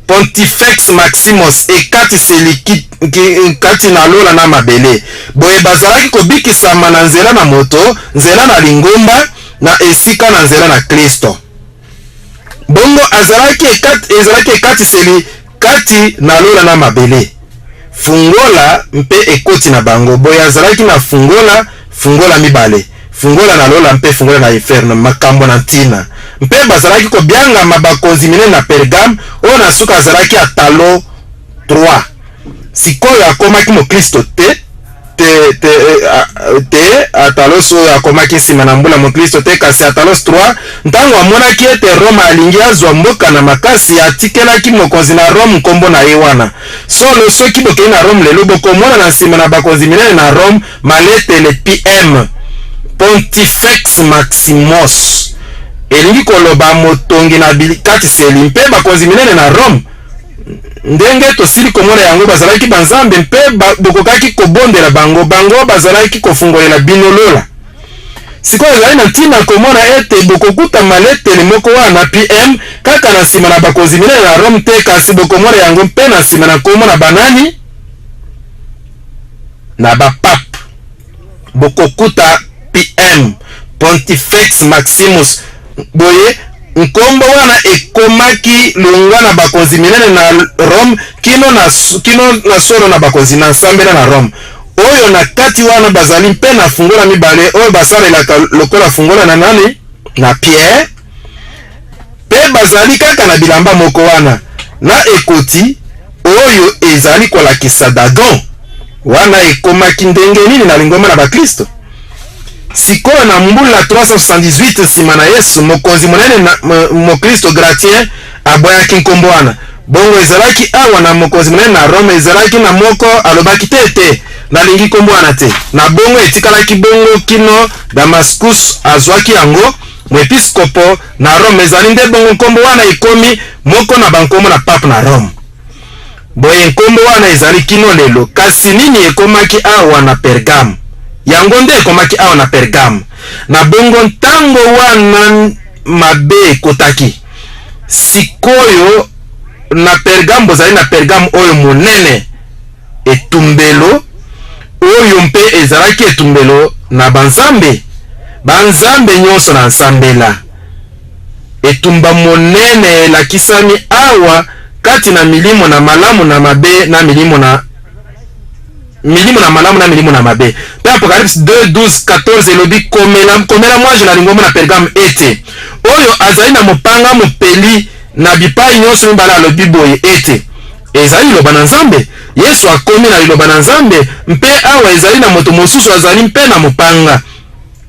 S1: Pontifex Maximus, ekatiseli ki, ki, kati na lola na mabele. Boye bazalaki kobikisama na nzela na moto, nzela na lingomba, na esika na nzela na Klisto. Bongo azalaki ekat, ezalaki ekatiseli kati na lola na mabele. Fungola mpe ekoti na bango. Boye azalaki na fungola, fungola mibale, fungola na lola mpe fungola na inferno, makambo na ntina. Mpe bazalaki kobiangama bakonzi minene na Pergame, oyo na suka azalaki Atalo 3. Sikoyo akomaki moklisto te, te, te, eh, te Atalos oyo akomaki nsima na mbula moklisto te, kasi Atalos 3, ntango amonaki ete Roma alingi azwa mboka na makasi, atikelaki mokonzi na Rome nkombo na ye wana. Solo, soki bokei na Rome lelo, bokomona na nsima na bakonzi minene na Rome maletele PM, Pontifex Maximus, elingi koloba motongi na bikatiseli, mpe bakonzi minene na Rome Ndenge tosili komona yango, bazalaki banzambe, mpe bokokaki kobondela bango. Bango bazalaki kofungolela bino lola. Sikoyo ezali na ntina komona ete bokokuta maletele moko wana, PM, kaka na nsima na bakonzi minene na Rome te, kasi bokomona yango mpe na nsima na nkombo na banani? Na bapape. Bokokuta PM, Pontifex Maximus. Boye, nkombo wana ekomaki longwa na bakonzi minene na Rome kino na, kino na solo na bakonzi na nsambela na Rome. Oyo na kati wana bazali mpe na fungola mibale oyo basalelaka lokola fungola na nani? Na Pierre. Mpe bazali kaka na bilamba moko wana na ekoti oyo ezali kolakisa Dagon. Wana ekomaki ndenge nini na lingomba na baklisto? Sikoyo na mbula 378 nsima na Yesu, mokonzi monene na moklisto Gratien aboyaki nkombo wana. Bongo ezalaki awa na mokonzi monene na Rome, ezalaki na moko alobaki te te, nalingi nkombo wana te. Na bongo etikalaki bongo kino Damascus azwaki yango, moepiskopo na Rome. Ezali nde bongo nkombo wana ekomi moko na bankombo na pape na Rome. Boye nkombo wana ezali kino lelo. Kasi nini ekomaki awa na Pergame? Yango nde ekomaki awa na Pergame. Na bongo ntango wana mabe ekotaki. Sikoyo, na Pergame, bozali na Pergame oyo monene, etumbelo oyo mpe ezalaki etumbelo na banzambe, banzambe nyonso na nsambela. Etumba monene elakisami awa kati na milimo na malamu na mabe na milimo na milimo na malamu na milimo na mabe. Mpe Apocalypse 2, 12, 14 elobi, Komela, komela mwanje na lingomba na Pergame ete, oyo azali na mopanga mopeli na bipai nyonso mibale alobi boye ete, Ezali liloba na Nzambe. Yesu akomi na liloba na Nzambe, mpe awa ezali na moto mosusu azali mpe na mopanga,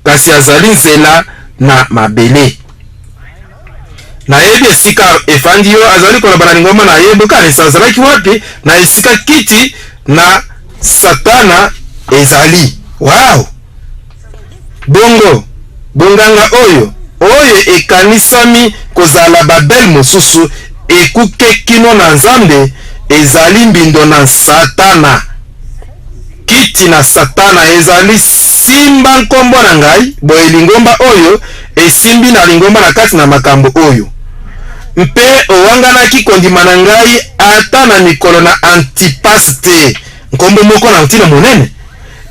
S1: kasi azali nzela na mabele. Nayebi esika efandi yo, azali koloba na lingomba na ye. Bokanisa azalaki wapi? Na esika kiti na Satana ezali. Wow! Bongo, bonganga oyo, oyo ekanisami kozala Babel mosusu, ekuke kino na Nzambe, ezali mbindo na Satana. Kiti na Satana ezali simba nkombo na ngai, boye lingomba oyo esimbi na lingomba na kati na makambo oyo. Mpe owanganaki kondima na ngai ata na mikolo na Antipas te, nkombo moko na ntina monene.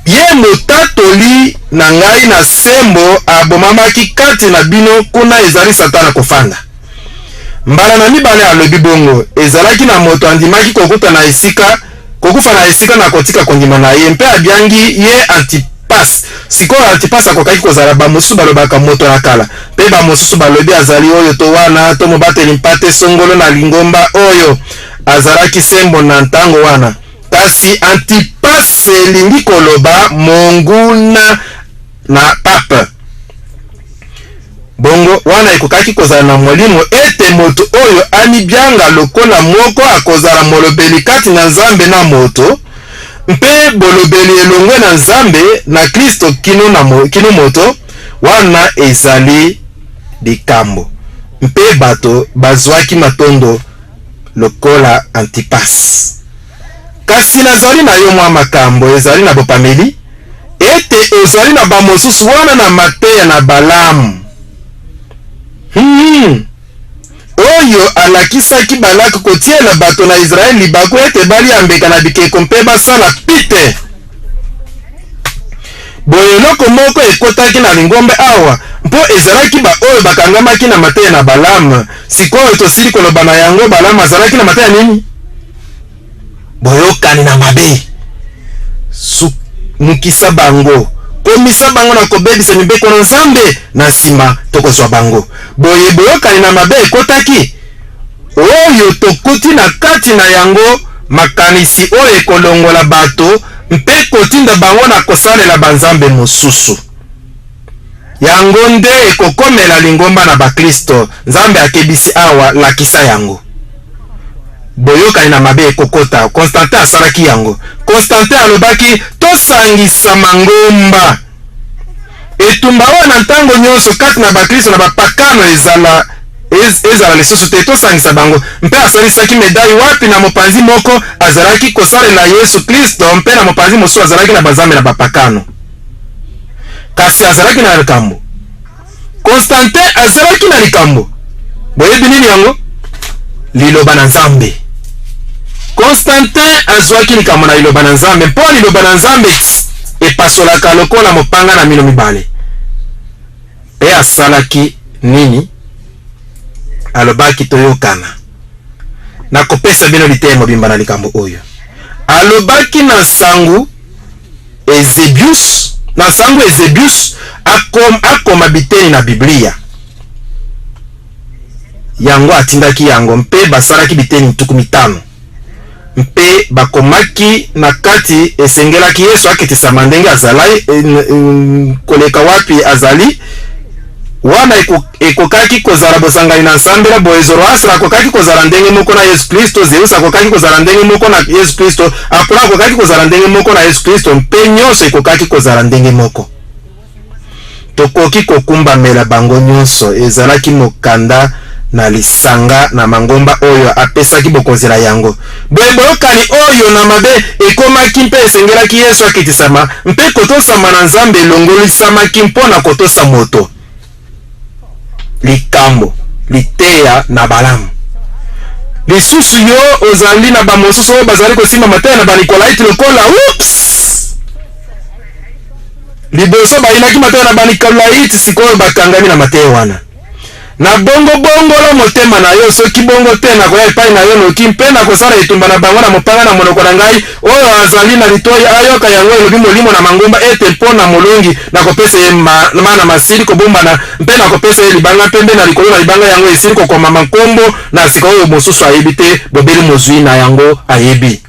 S1: Ye motatoli na ngai na sembo abomamaki kati na bino, kuna ezali Satana kofanda. Mbala na mibale alobi bongo, ezalaki na moto andimaki kokuta na esika, kokufa na esika na kotika kondima na ye, mpe abiangi ye Antipas. Sikoyo Antipas akokaki kozala, bamosusu balobaka moto na kala, mpe bamosusu balobi azali oyo to wana, to mobateli mpate songolo na lingomba oyo azalaki sembo na ntango wana. Kasi Antipas elingi koloba monguna na pape. Bongo wana ekokaki kozala na molimo ete moto oyo amibyanga lokola moko akozala molobeli kati na Nzambe na moto, mpe bolobeli elongwe na Nzambe na Klisto kino, na mo, kino moto, wana ezali likambo. Mpe bato bazwaki matondo lokola Antipas. Kasi nazali na yo mwa makambo ezali na bopameli, ete ozali na bamosusu wana na mateya na Balamu, oyo alakisaki Balak kotiela bato na Israele libaku ete balia mbeka na bikeko mpe basala pite. Boye eloko moko ekotaki na lingomba awa, mpo ezalaki baoyo bakangamaki na mateya na Balamu. Sikoyo tosili koloba na yango, Balamu azalaki na mateya nini? Boyokani na mabe. Sumukisa bango, komisa bango na kobebisa mibeko na Nzambe, na nsima tokozwa bango. Boye boyokani na mabe ekotaki, oyo tokuti na kati na yango makanisi oyo ekolongola bato mpe kotinda bango na kosalela banzambe mosusu. Yango nde ekokomela lingomba na Baklisto. Nzambe akebisi awa, lakisa yango. Boyokani na mabe ekokota. Constantin asalaki yango. Constantin alobaki, Tosangisa mangomba. Etumba oyo na ntango nyonso kati na Baklisto na bapakano ezala ezala lisusu te, tosangisa bango. Mpe asalisaki medai wapi na mopanzi moko azalaki kosalela Yesu Klisto mpe na mopanzi mosusu azalaki na banzambe na bapakano. Kasi azalaki na likambo. Constantin azalaki na likambo. Boyebi nini yango? Liloba na Nzambe. Constantin azwaki likambo na Liloba na Nzambe, mpo Liloba na Nzambe epasolaka lokola mopanga na mino mibale. Mpe asalaki nini? Alobaki, Toyokana. Nakopesa bino liteya mobimba na likambo oyo. Alobaki na nsango Eusebius, na nsango Eusebius akom, akoma biteni na Biblia. Yango atindaki yango, mpe basalaki biteni 50. Mpe bakomaki na kati esengelaki Yesu akitisama ndenge azalai, koleka wapi azali. Wana ekokaki kozala bosangani na nsambela, boye Zoroastre akokaki kozala ndenge moko na Yesu Klisto, Zeus akokaki kozala ndenge moko na Yesu Klisto, Apollo akokaki kozala ndenge moko na Yesu Klisto, mpe nyonso ekokaki kozala ndenge moko. Tokoki kokumbamela bango nyonso. Ezalaki mokanda na lisanga na mangomba oyo apesaki bokonzi na yango. Boye boyokani oyo na mabe ekomaki mpe esengelaki Yesu akitisama, mpe kotosama na Nzambe elongolisamaki mpo na kotosa moto. Likambo, liteya na Balamu. Lisusu yo ozali na bamosusu oyo bazali kosimba mateya na Banikolaiti lokola, Oups! Liboso bayinaki mateya na Banikolaiti, sikoyo bakangami na mateya wana. Na bongo bongola motema na yo, soki bongo te, nakoya epai na yo noki, mpe nakosala etumba na bango na mopanga na monoko na ngai. Oyo azali na litoi ayoka yango, elobi Molimo na mangomba, ete mpo na molongi nakopesa ye mana masili kobombana, mpe nakopesa ye libanga mpembe, na likolo na libanga yango esili kokomama nkombo na sika oyo mosusu ayebi te, bobele mozwi na yango ayebi.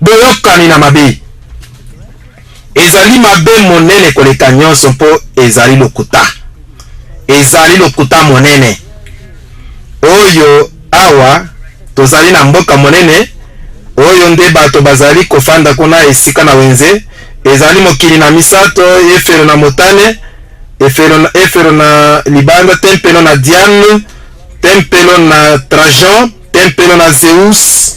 S1: Boyokani na mabe ezali mabe monene koleka nyonso, mpo ezali lokuta. Ezali lokuta monene. Oyo awa tozali na mboka monene oyo nde bato bazali kofanda kuna esika na wenze. Ezali mokili na misato, efelo na motane, efelo, efelo na libanda, tempelo na Diane, tempelo na Trajan, tempelo na Zeus.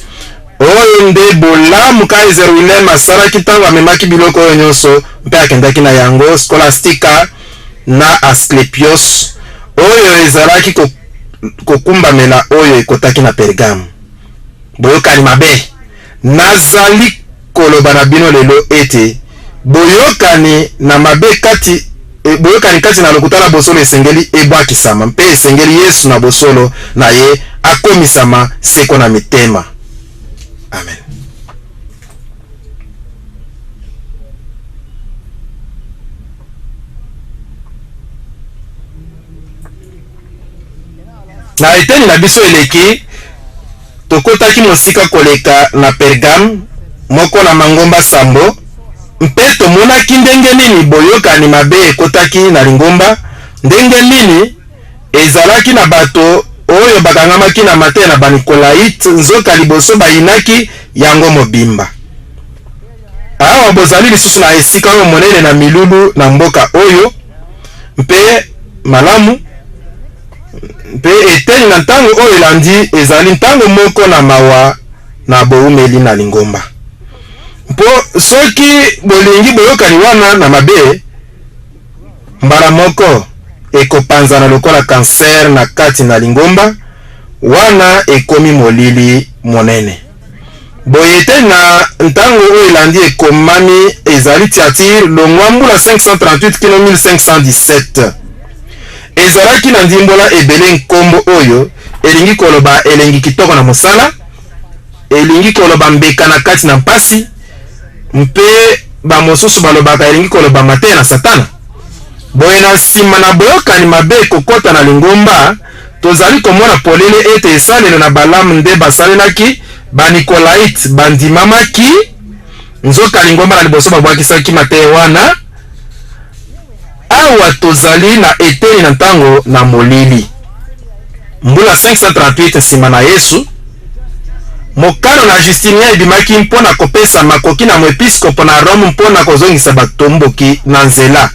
S1: Oyo nde bolamu Kaiser Wilhelm asalaki ntango amemaki biloko oyo nyonso mpe akendaki na yango Scholastica na Asclepios, oyo ezalaki kokumbamela oyo ekotaki na Pergame. Boyokani mabe. Nazali koloba na bino lelo ete. Boyokani na mabe kati boyokani kati na lokuta na bosolo esengeli ebwakisama, mpe esengeli Yesu na bosolo na ye akomisama seko na mitema. Amen. Na eteni na biso eleki, tokotaki mosika koleka na Pergame, moko na mangomba sambo, mpe tomonaki ndenge nini boyokani mabe ekotaki na lingomba, ndenge nini ezalaki na bato oyo bakangamaki na mateya na Banikolaite, nzoka liboso bayinaki yango mobimba. Awa bozali lisusu na esika oyo monene na milulu na mboka oyo, mpe malamu, mpe eteni na ntango oyo elandi ezali ntango moko na mawa na boumeli na lingomba. Mpo soki bolingi boyokani wana na mabe, mbala moko ekopanzana lokola kanser na kati na lingomba, wana ekomi molili monene. Boye ete na ntango oyo elandi ekomami ezali Tiatire longwa mbula 538 kino 1517. Ezalaki na ndimbola ebele nkombo oyo elingi koloba elengi kitoko na mosala, elingi koloba mbeka na kati na mpasi, mpe bamosusu balobaka elingi koloba mateya na Satana. Boye na nsima na boyokani mabe kokota na lingomba, tozali komona polele ete esalelo na Balaam nde basalelaki, Banikolaite bandimamaki, nzoka lingomba na liboso babwakisaki mateya wana. Awa tozali na eteni na ntango na molili. Mbula 538 nsima na Yesu, mokano na Justinien ebimaki mpo na kopesa makoki na moepiskopo na Rome mpo na kozongisa batomboki na nzela.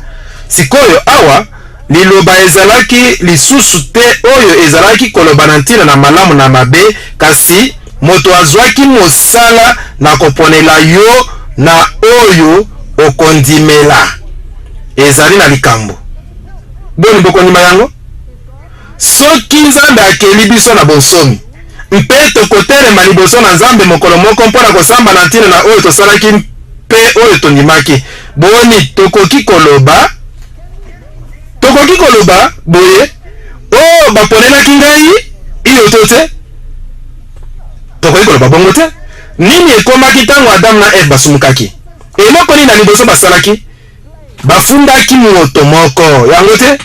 S1: Sikoyo awa liloba ezalaki lisusu te oyo ezalaki koloba na ntina na malamu na mabe, kasi moto azwaki mosala na koponela yo na oyo okondimela. Ezali na likambo. Boni bokondima yango? Soki Nzambe akeli biso na bonsomi, mpe tokotelema liboso na Nzambe mokolo moko mpo na kosamba na ntina na oyo tosalaki mpe oyo tondimaki, boni tokoki koloba, tokoki koloba boye, O, baponelaki ngai, iyo to te? Tokoki koloba bongo te. Nini ekomaki ntango Adam na Eve basumukaki? Eloko nini na liboso basalaki? Bafundaki moto moko. Yango te?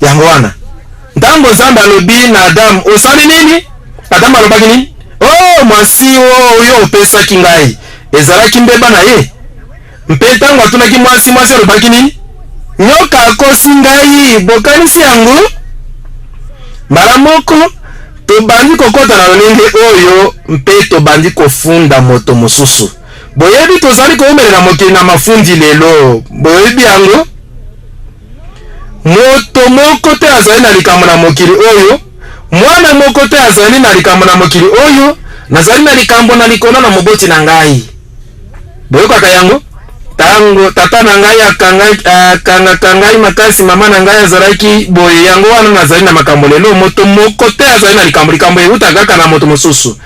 S1: Yango wana. Ntango Nzambe alobi na Adam, osali nini? Adam alobaki nini? Oh, mwasi oyo opesaki ngai. Ezalaki mbeba na ye. Mpe ntango atunaki mwasi, mwasi alobaki nini? Nyoka akosi ngai. Bokanisi yango? Mbala moko, tobandi kokota na lolenge oyo mpe tobandi kofunda moto mosusu. Boyebi, tozali koumelela mokili na mafundi lelo. Boyebi yango? Moto moko te azali na likambo na mokili oyo, mwana moko te azali na likambo na mokili oyo, nazali na likambo na likolo na moboti na ngai. Boyokaka yango? Tango tata na ngai akangaka ngai makasi, mama na ngai azalaki boye, yango wana nazali na makambo lelo. Moto moko te azali na likambo, likambo ewuta kaka na moto mosusu.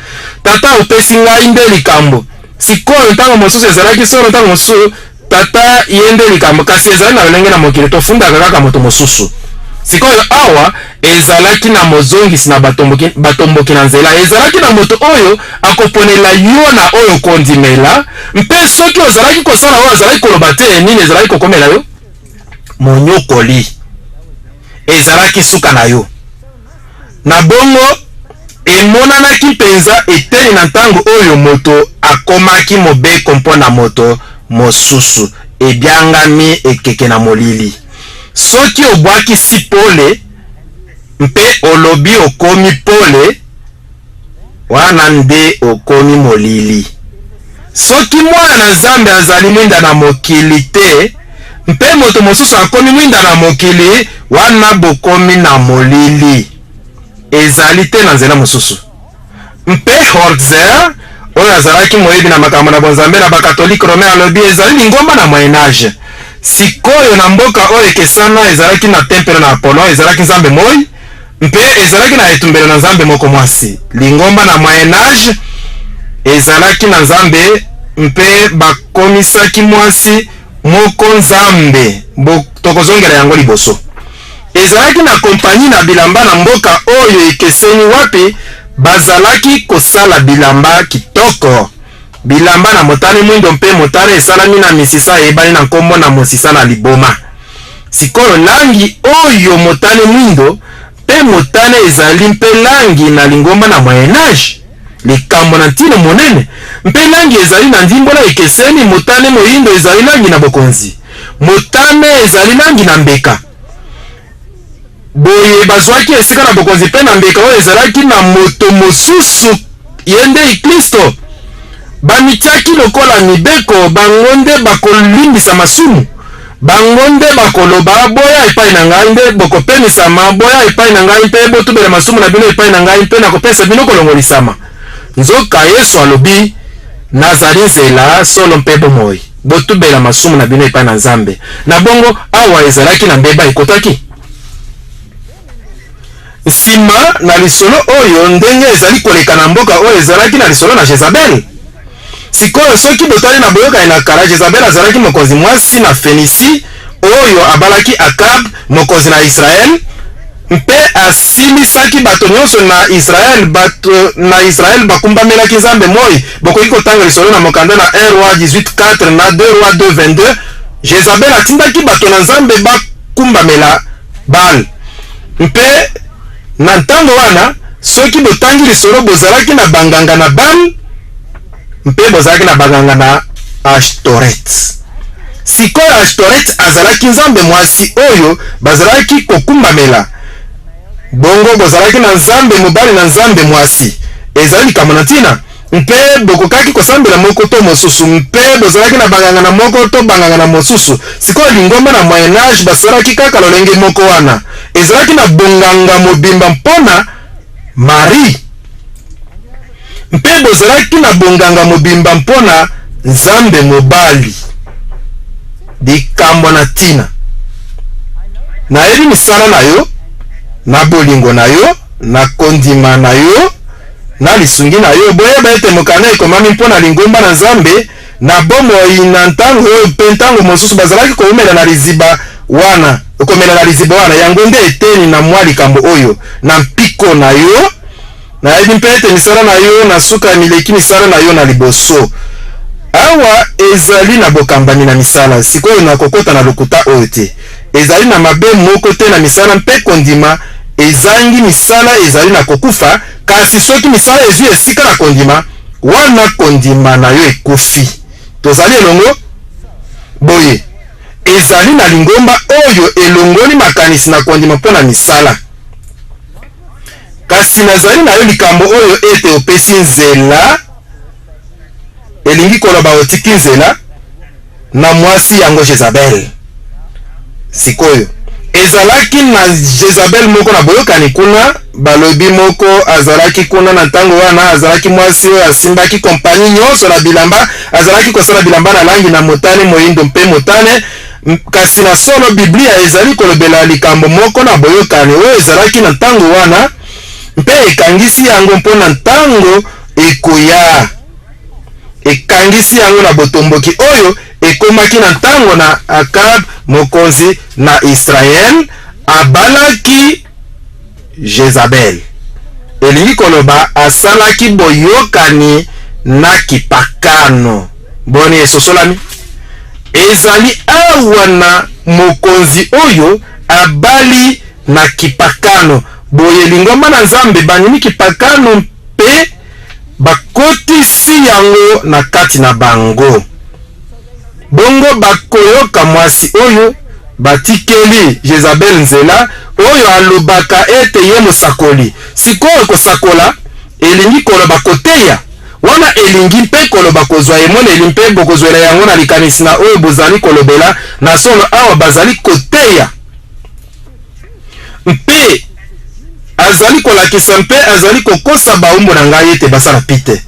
S1: Tata opesi ngai nde likambo. Sikoyo, ntango mosusu ezalaki solo, ntango mosusu tata ye nde likambo, kasi ezali na lolenge na mokili, tofundaka kaka moto mosusu. Sikoyo awa ezalaki na mozongisi na batomboki, batomboki na nzela. Ezalaki na moto oyo akoponela yo na oyo okondimela, mpe soki ozalaki kosala oyo azalaki koloba te, nini ezalaki kokomela yo? Monyokoli. Ezalaki suka na yo. Na bongo, emonanaki mpenza eteni na ntango oyo moto akomaki mobeko mpo na moto mosusu, ebyangami ekeke na molili. Soki obwakisi pole mpe olobi okomi pole, wana nde okomi molili. Soki Mwana na Nzambe azali mwinda na mokili te, mpe moto mosusu akomi mwinda na mokili, wana bokomi na molili. Ezali te na nzela mosusu. Mpe Holzer, oyo azalaki moyebi na makambo na bonzambe na Bakatolike Romain, alobi ezali lingomba na Moyen Age. Sikoyo, na mboka oyo ekesana, ezalaki na tempelo na Apollon, ezalaki nzambe moi, mpe ezalaki na etumbelo na nzambe moko mwasi. Lingomba na Moyen Age ezalaki na nzambe, mpe bakomisaki mwasi. moko Nzambe. Bo, tokozongela yango liboso. Ezalaki na kompanyi na bilamba na mboka oyo ekeseni wapi bazalaki kosala bilamba kitoko. Bilamba na motane mwindo mpe motane esalami na misisa eyebani na nkombo na mosisa na liboma. Sikoyo langi oyo motane mwindo mpe motane ezali mpe langi na lingomba na Moyen Age, likambo na ntina monene. Mpe langi ezali na ndimbola ekeseni, motane moindo ezali langi na bokonzi, motane ezali langi na mbeka. Boye bazwaki esika na bokonzi mpe na mbeka oyo ezalaki na moto mosusu, ye nde Klisto. Bamitiaki lokola mibeko, bango nde bakolimbisa masumu. Bango nde bakoloba, Boya epai na ngai, nde bokopemisama, boya epai na ngai mpe botubela masumu na bino epai na ngai, mpe nakopesa bino kolongolisama. Nzoka Yesu alobi, Nazali nzela, solo mpe bomoi. Botubela masumu na bino epai na Nzambe. Na bongo, awa ezalaki na mbeba ekotaki. Nsima na lisolo oyo, ndenge ezali koleka na mboka oyo ezalaki na lisolo na Jezabel. Sikoyo, soki botali na Boyokani na Kala, Jezabel azalaki mokonzi mwasi na Fenisi oyo abalaki Akab, mokonzi na Israel, mpe asilisaki bato nyonso na Israel. Bato na Israel bakumbamelaki Nzambe moi. Bokoki kotanga lisolo na mokanda na 1 Roi 18:4 na 2 Roi 2:22. Jezabel atindaki bato na Nzambe bakumbamela Baal. Mpe na ntango wana, soki botangi lisolo, bozalaki na banganga na Baal mpe bozalaki na banganga na Ashtoret. Sikoyo Ashtoret azalaki nzambe mwasi oyo bazalaki kokumbamela. Bongo bozalaki na nzambe mobali na nzambe mwasi. Ezali likambo na ntina. Mpe bokokaki kosambela moko to mosusu, mpe bozalaki na banganga na moko to banganga na mosusu. Sikoyo lingomba na Moyen Age basalaki kaka lolenge moko wana. Ezalaki na bonganga mobimba mpo na Marie, mpe bozalaki na bonganga mobimba mpo na Nzambe mobali. Likambo na ntina. Nayebi misala na yo, na bolingo na yo, na kondima na yo, na lisungi na yo. Boyeba ete mokanda ekomami mpo na lingomba na Nzambe na bomoi na ntango oyo, mpe ntango mosusu bazalaki koumela na liziba wana, komela na liziba wana. Yango nde eteni na mwa likambo oyo na mpiko na yo. Nayebi mpe ete misala na yo na suka mileki misala na yo na liboso. Awa ezali na bokambami na misala. Sikoyo nakokota na lokuta oyo te. Ezali na mabe moko te na misala, mpe kondima ezangi misala ezali na kokufa, kasi soki misala ezwi esika na kondima, wana kondima na yo ekufi. Tozali elongo? Boye, ezali na lingomba oyo elongoli makanisi na kondima mpo na misala. Kasi nazali na yo likambo oyo ete opesi nzela, elingi koloba otiki nzela, na mwasi yango Jezabel. Sikoyo, ezalaki na Jezabel moko na boyokani kuna, balobi moko azalaki kuna na ntango wana, azalaki mwasi oyo asimbaki kompanyi nyonso na bilamba, azalaki kosala bilamba na langi na motane, moindo mpe motane. Kasi na solo, Biblia ezali kolobela likambo moko na boyokani oyo ezalaki na ntango wana, mpe ekangisi yango mpo na ntango ekoya. Ekangisi yango na botomboki oyo ekomaki na ntango na Akab, mokonzi na Israel, abalaki Jezabel. Elingi koloba asalaki boyokani na kipakano. Boni esosolami? Ezali awa na mokonzi oyo abali na kipakano. Boye lingomba na Nzambe bandimi kipakano mpe bakotisi yango na kati na bango. Bongo bakoyoka mwasi oyo batikeli Jezabel nzela, oyo alobaka ete ye mosakoli. Sikoyo kosakola elingi koloba koteya. Wana elingi mpe koloba kozwa emoneli, mpe bokozwela yango na likanisi na oyo bozali kolobela. Na solo, awa bazali koteya. Mpe azali kolakisa mpe azali kokosa baombo na ngai ete basala pite,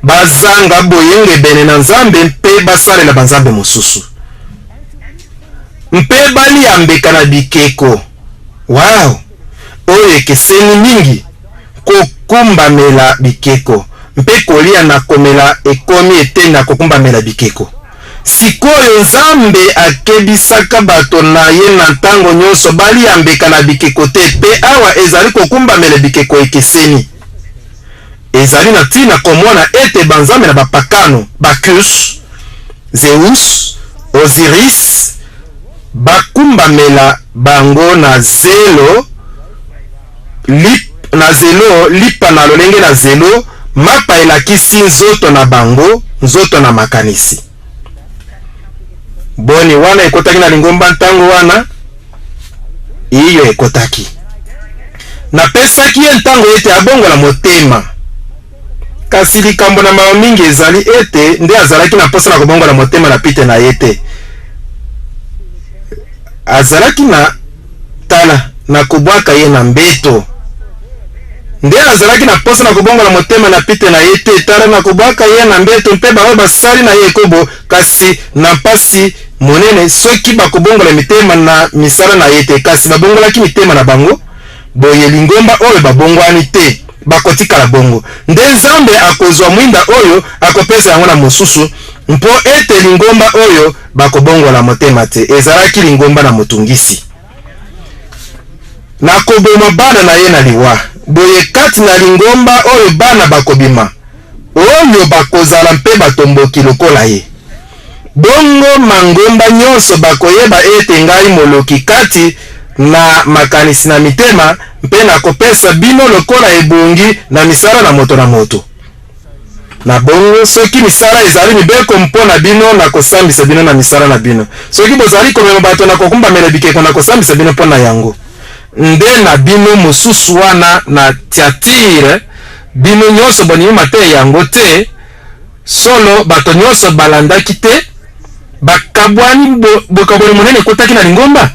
S1: bazanga boyengebene na Nzambe mpe basalela banzambe mosusu, mpe balia mbeka na bikeko. Wow! Oyo ekeseni mingi! Kokumbamela bikeko mpe kolia na komela ekomi eteni na kokumbamela bikeko. Sikoyo Nzambe akebisaka bato na ye na ntango nyonso balia mbeka na bikeko te, mpe awa ezali kokumbamela bikeko ekeseni. Ezali na ntina komona ete banzambe na bapakano, Bacchus, Zeus, Osiris, bakumbamela bango na zelo, lip, na zelo, lipa na lolenge na zelo, mapa elakisi nzoto na bango, nzoto na makanisi. Boni, wana ekotaki na lingomba ntango wana? Iyo, ekotaki. Napesaki ye ntango ete abongola motema. Kasi likambo na mawa mingi ezali ete nde azalaki na mposa na kobongola motema na pite na ye te. Azalaki na tala, nakobwaka ye na mbeto. Nde azalaki na mposa na kobongola motema na pite na ye te. Tala, nakobwaka ye na mbeto, mpe baoyo basali na ye ekobo, kasi na mpasi monene, soki bakobongola mitema na misala na ye te. Kasi babongolaki mitema na bango. Boye lingomba oyo babongwani te, bakotikala bongo. Nde Nzambe akozwa mwinda oyo, akopesa yango na mosusu, mpo ete lingomba oyo bakobongola motema te. Ezalaki lingomba na motungisi. Nakoboma bana na ye na liwa. Boye kati na lingomba oyo bana bakobima, oyo bakozala mpe batomboki lokola ye. Bongo mangomba nyonso bakoyeba ete ngai moloki kati na makanisi na mitema, mpe nakopesa bino lokola ebongi na misala na moto na moto. Na bongo, soki misala ezali mibeko mpo na bino, nakosambisa bino na misala na bino. Soki bozali komema bato na kokumbamela bikeko, nakosambisa bino mpo na yango. Nde na bino mosusu wana na Tiatire, bino nyonso bondimi mateya yango te. Solo, bato nyonso balandaki te. Bakabwani, bo, bokabwani monene ekotaki na lingomba.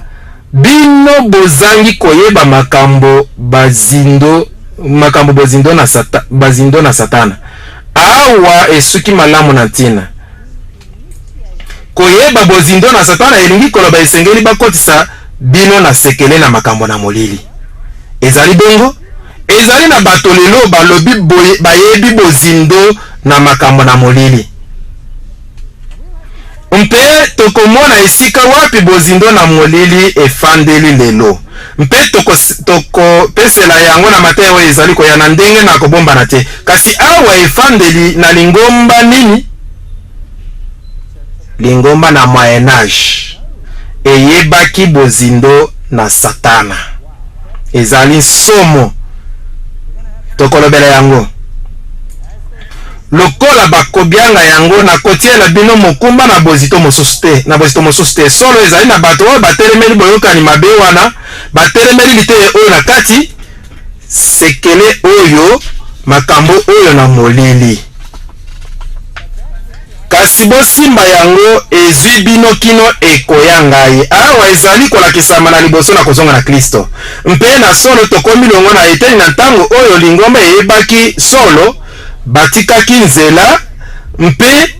S1: Bino bozangi koyeba makambo bazindo, makambo bozindo na sata, bazindo na Satana. Awa esuki malamu na ntina. Koyeba bozindo na Satana elingi koloba esengeli bakotisa bino na sekele na makambo na molili. Ezali bongo? Ezali na bato lelo balobi boye, bayebi bozindo na makambo na molili. Mpe tokomona esika wapi bozindo na molili efandeli lelo, mpe tokopesela yango na mateya oyo ezali koya na ndenge na kobombana te. Kasi awa efandeli na lingomba nini? Lingomba na Moyen Age eyebaki bozindo na Satana. Ezali nsomo. Tokolobela yango. Lokola bakobianga yango, nakotiela bino mokumba na bozito mosusu te, na bozito mosusu te. Solo, ezali na bato oyo batelemeli boyokani mabe wana, batelemeli liteya oyo na kati, sekele oyo, makambo oyo na molili. Kasi bosimba yango, ezwi bino kino ekoya ngai. Awa ezali kolakisama na liboso na kozonga na Klisto. Mpe na solo tokomi longo na eteni na ntango oyo lingomba eyebaki solo, batikaki nzela mpe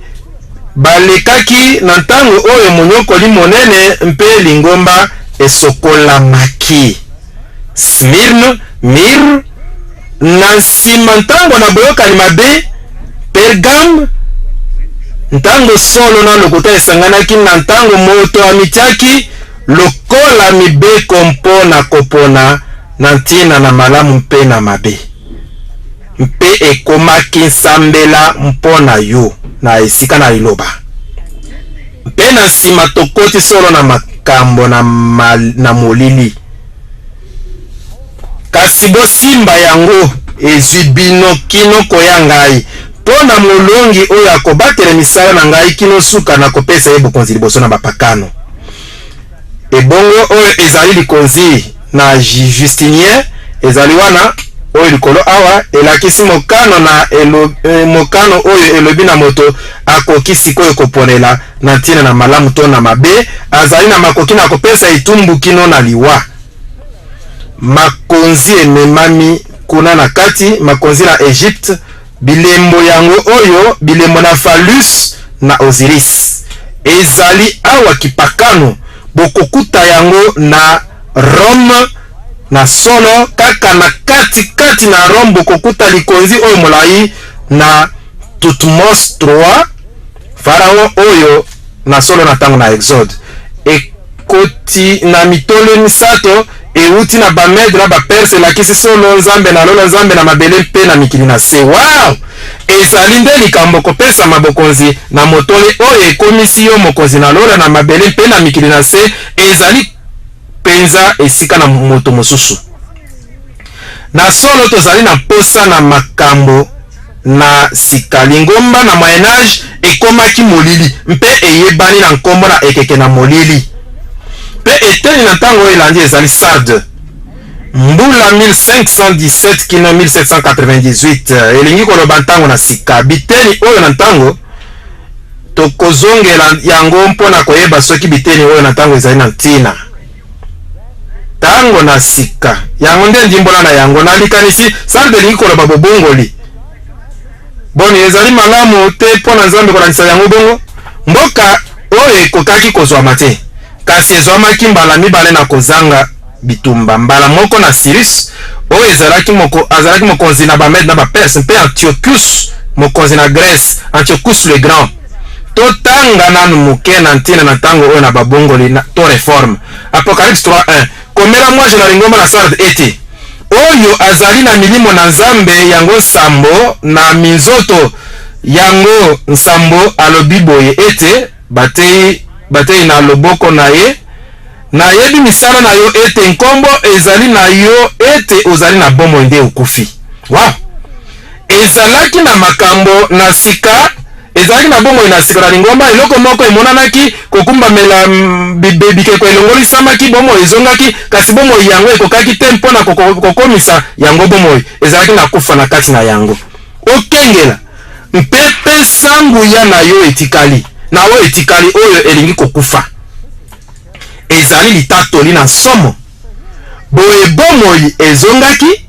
S1: balekaki na ntango oyo monyokoli monene mpe lingomba esokolamaki. Smyrne, Myrrhe, na nsima ntango na boyokani mabe, Pergame, ntango solo na lokuta esanganaki na ntango moto amitiaki lokola mibeko mpo na kopona na ntina na malamu mpe na mabe, mpe ekomaki nsambela mpo na yo na esika na liloba. Mpe na nsima tokoti solo na makambo na, na molili. Kasi bosimba yango, ezwi bino kino koya ngai. Mpo na molongi oyo akobatela misala na ngai kino suka, nakopesa ye bokonzi liboso na bapakano. Ebongo oyo ezali likonzi na Justinien, ezali wana oyo likolo awa elakisi mokano na elo, eh, mokano oyo elobi na moto akoki sikoyo koponela na ntina na malamu to na mabe, azali na makoki na kopesa etumbu kino na liwa. Makonzi ememami kuna na kati, makonzi na Egypte, bilembo yango oyo, bilembo na Phallus na Osiris. Ezali awa kipakano, bokokuta yango na Rome, na solo, kaka na kati kati na Rome bokokuta likonzi oyo molai na Thutmose 3, Pharaon oyo. Na solo na ntango na Exode ekoti na mitole misato ewuti na Bamede na Baperse, elakisi solo Nzambe na lola, Nzambe na mabele mpe na mikili na se. Wow! Ezali nde likambo kopesama bokonzi na motole oyo ekomisi yo mokonzi na lola, na mabele mpe na mikili na se. Ezali mpenza esika na moto mosusu. Na solo tozali na mposa na makambo na sika. Lingomba na Moyen Age ekomaki molili mpe eyebani na nkombo na ekeke na molili. Mpe eteni na ntango oyo elandi ezali Sarde, mbula 1517 kino 1798, elingi koloba ntango na sika. Biteni oyo na ntango tokozongela yango mpo na koyeba soki biteni oyo na ntango ezali na ntina. Ntango na sika. Yango nde ndimbola na yango. Na likanisi, sarde elingi koloba bobongoli. Boni, ezali malamu te mpo na Nzambe kolakisa yango bongo? Mboka oyo ekokaki kozwama te, kasi ezwamaki mbala mibale na kozanga bitumba, mbala moko na Cyrus, oyo ezalaki moko, azalaki mokonzi na Bamede na Baperse, mpe Antiochus, mokonzi na Grèce, Antiochus le Grand. Totanga nanu moke na ntina na ntango oyo na babongoli na, to reforme. Apocalypse 3.1 Komela mwanje na lingomba na Sardes ete, Oyo azali na milimo na Nzambe yango nsambo na minzoto yango nsambo alobi boye ete, Batei, batei na loboko na ye, Nayebi misala na yo ete nkombo ezali na yo ete ozali na bomoi nde okufi. Wow! Ezalaki na makambo na sika, ezalaki na bomoi na sika na lingomba, eloko moko emonanaki kokumbamela bikeko elongolisamaki, bomoi ezongaki, kasi bomoi yango ekokaki te mpo na kokomisa yango bomoi, ezalaki na kufa na kati na yango. Okengela, mpe pesa nguya na yo etikali, na oyo etikali, oyo elingi kokufa. Ezali litatoli na nsomo. Boye bomoi ezongaki,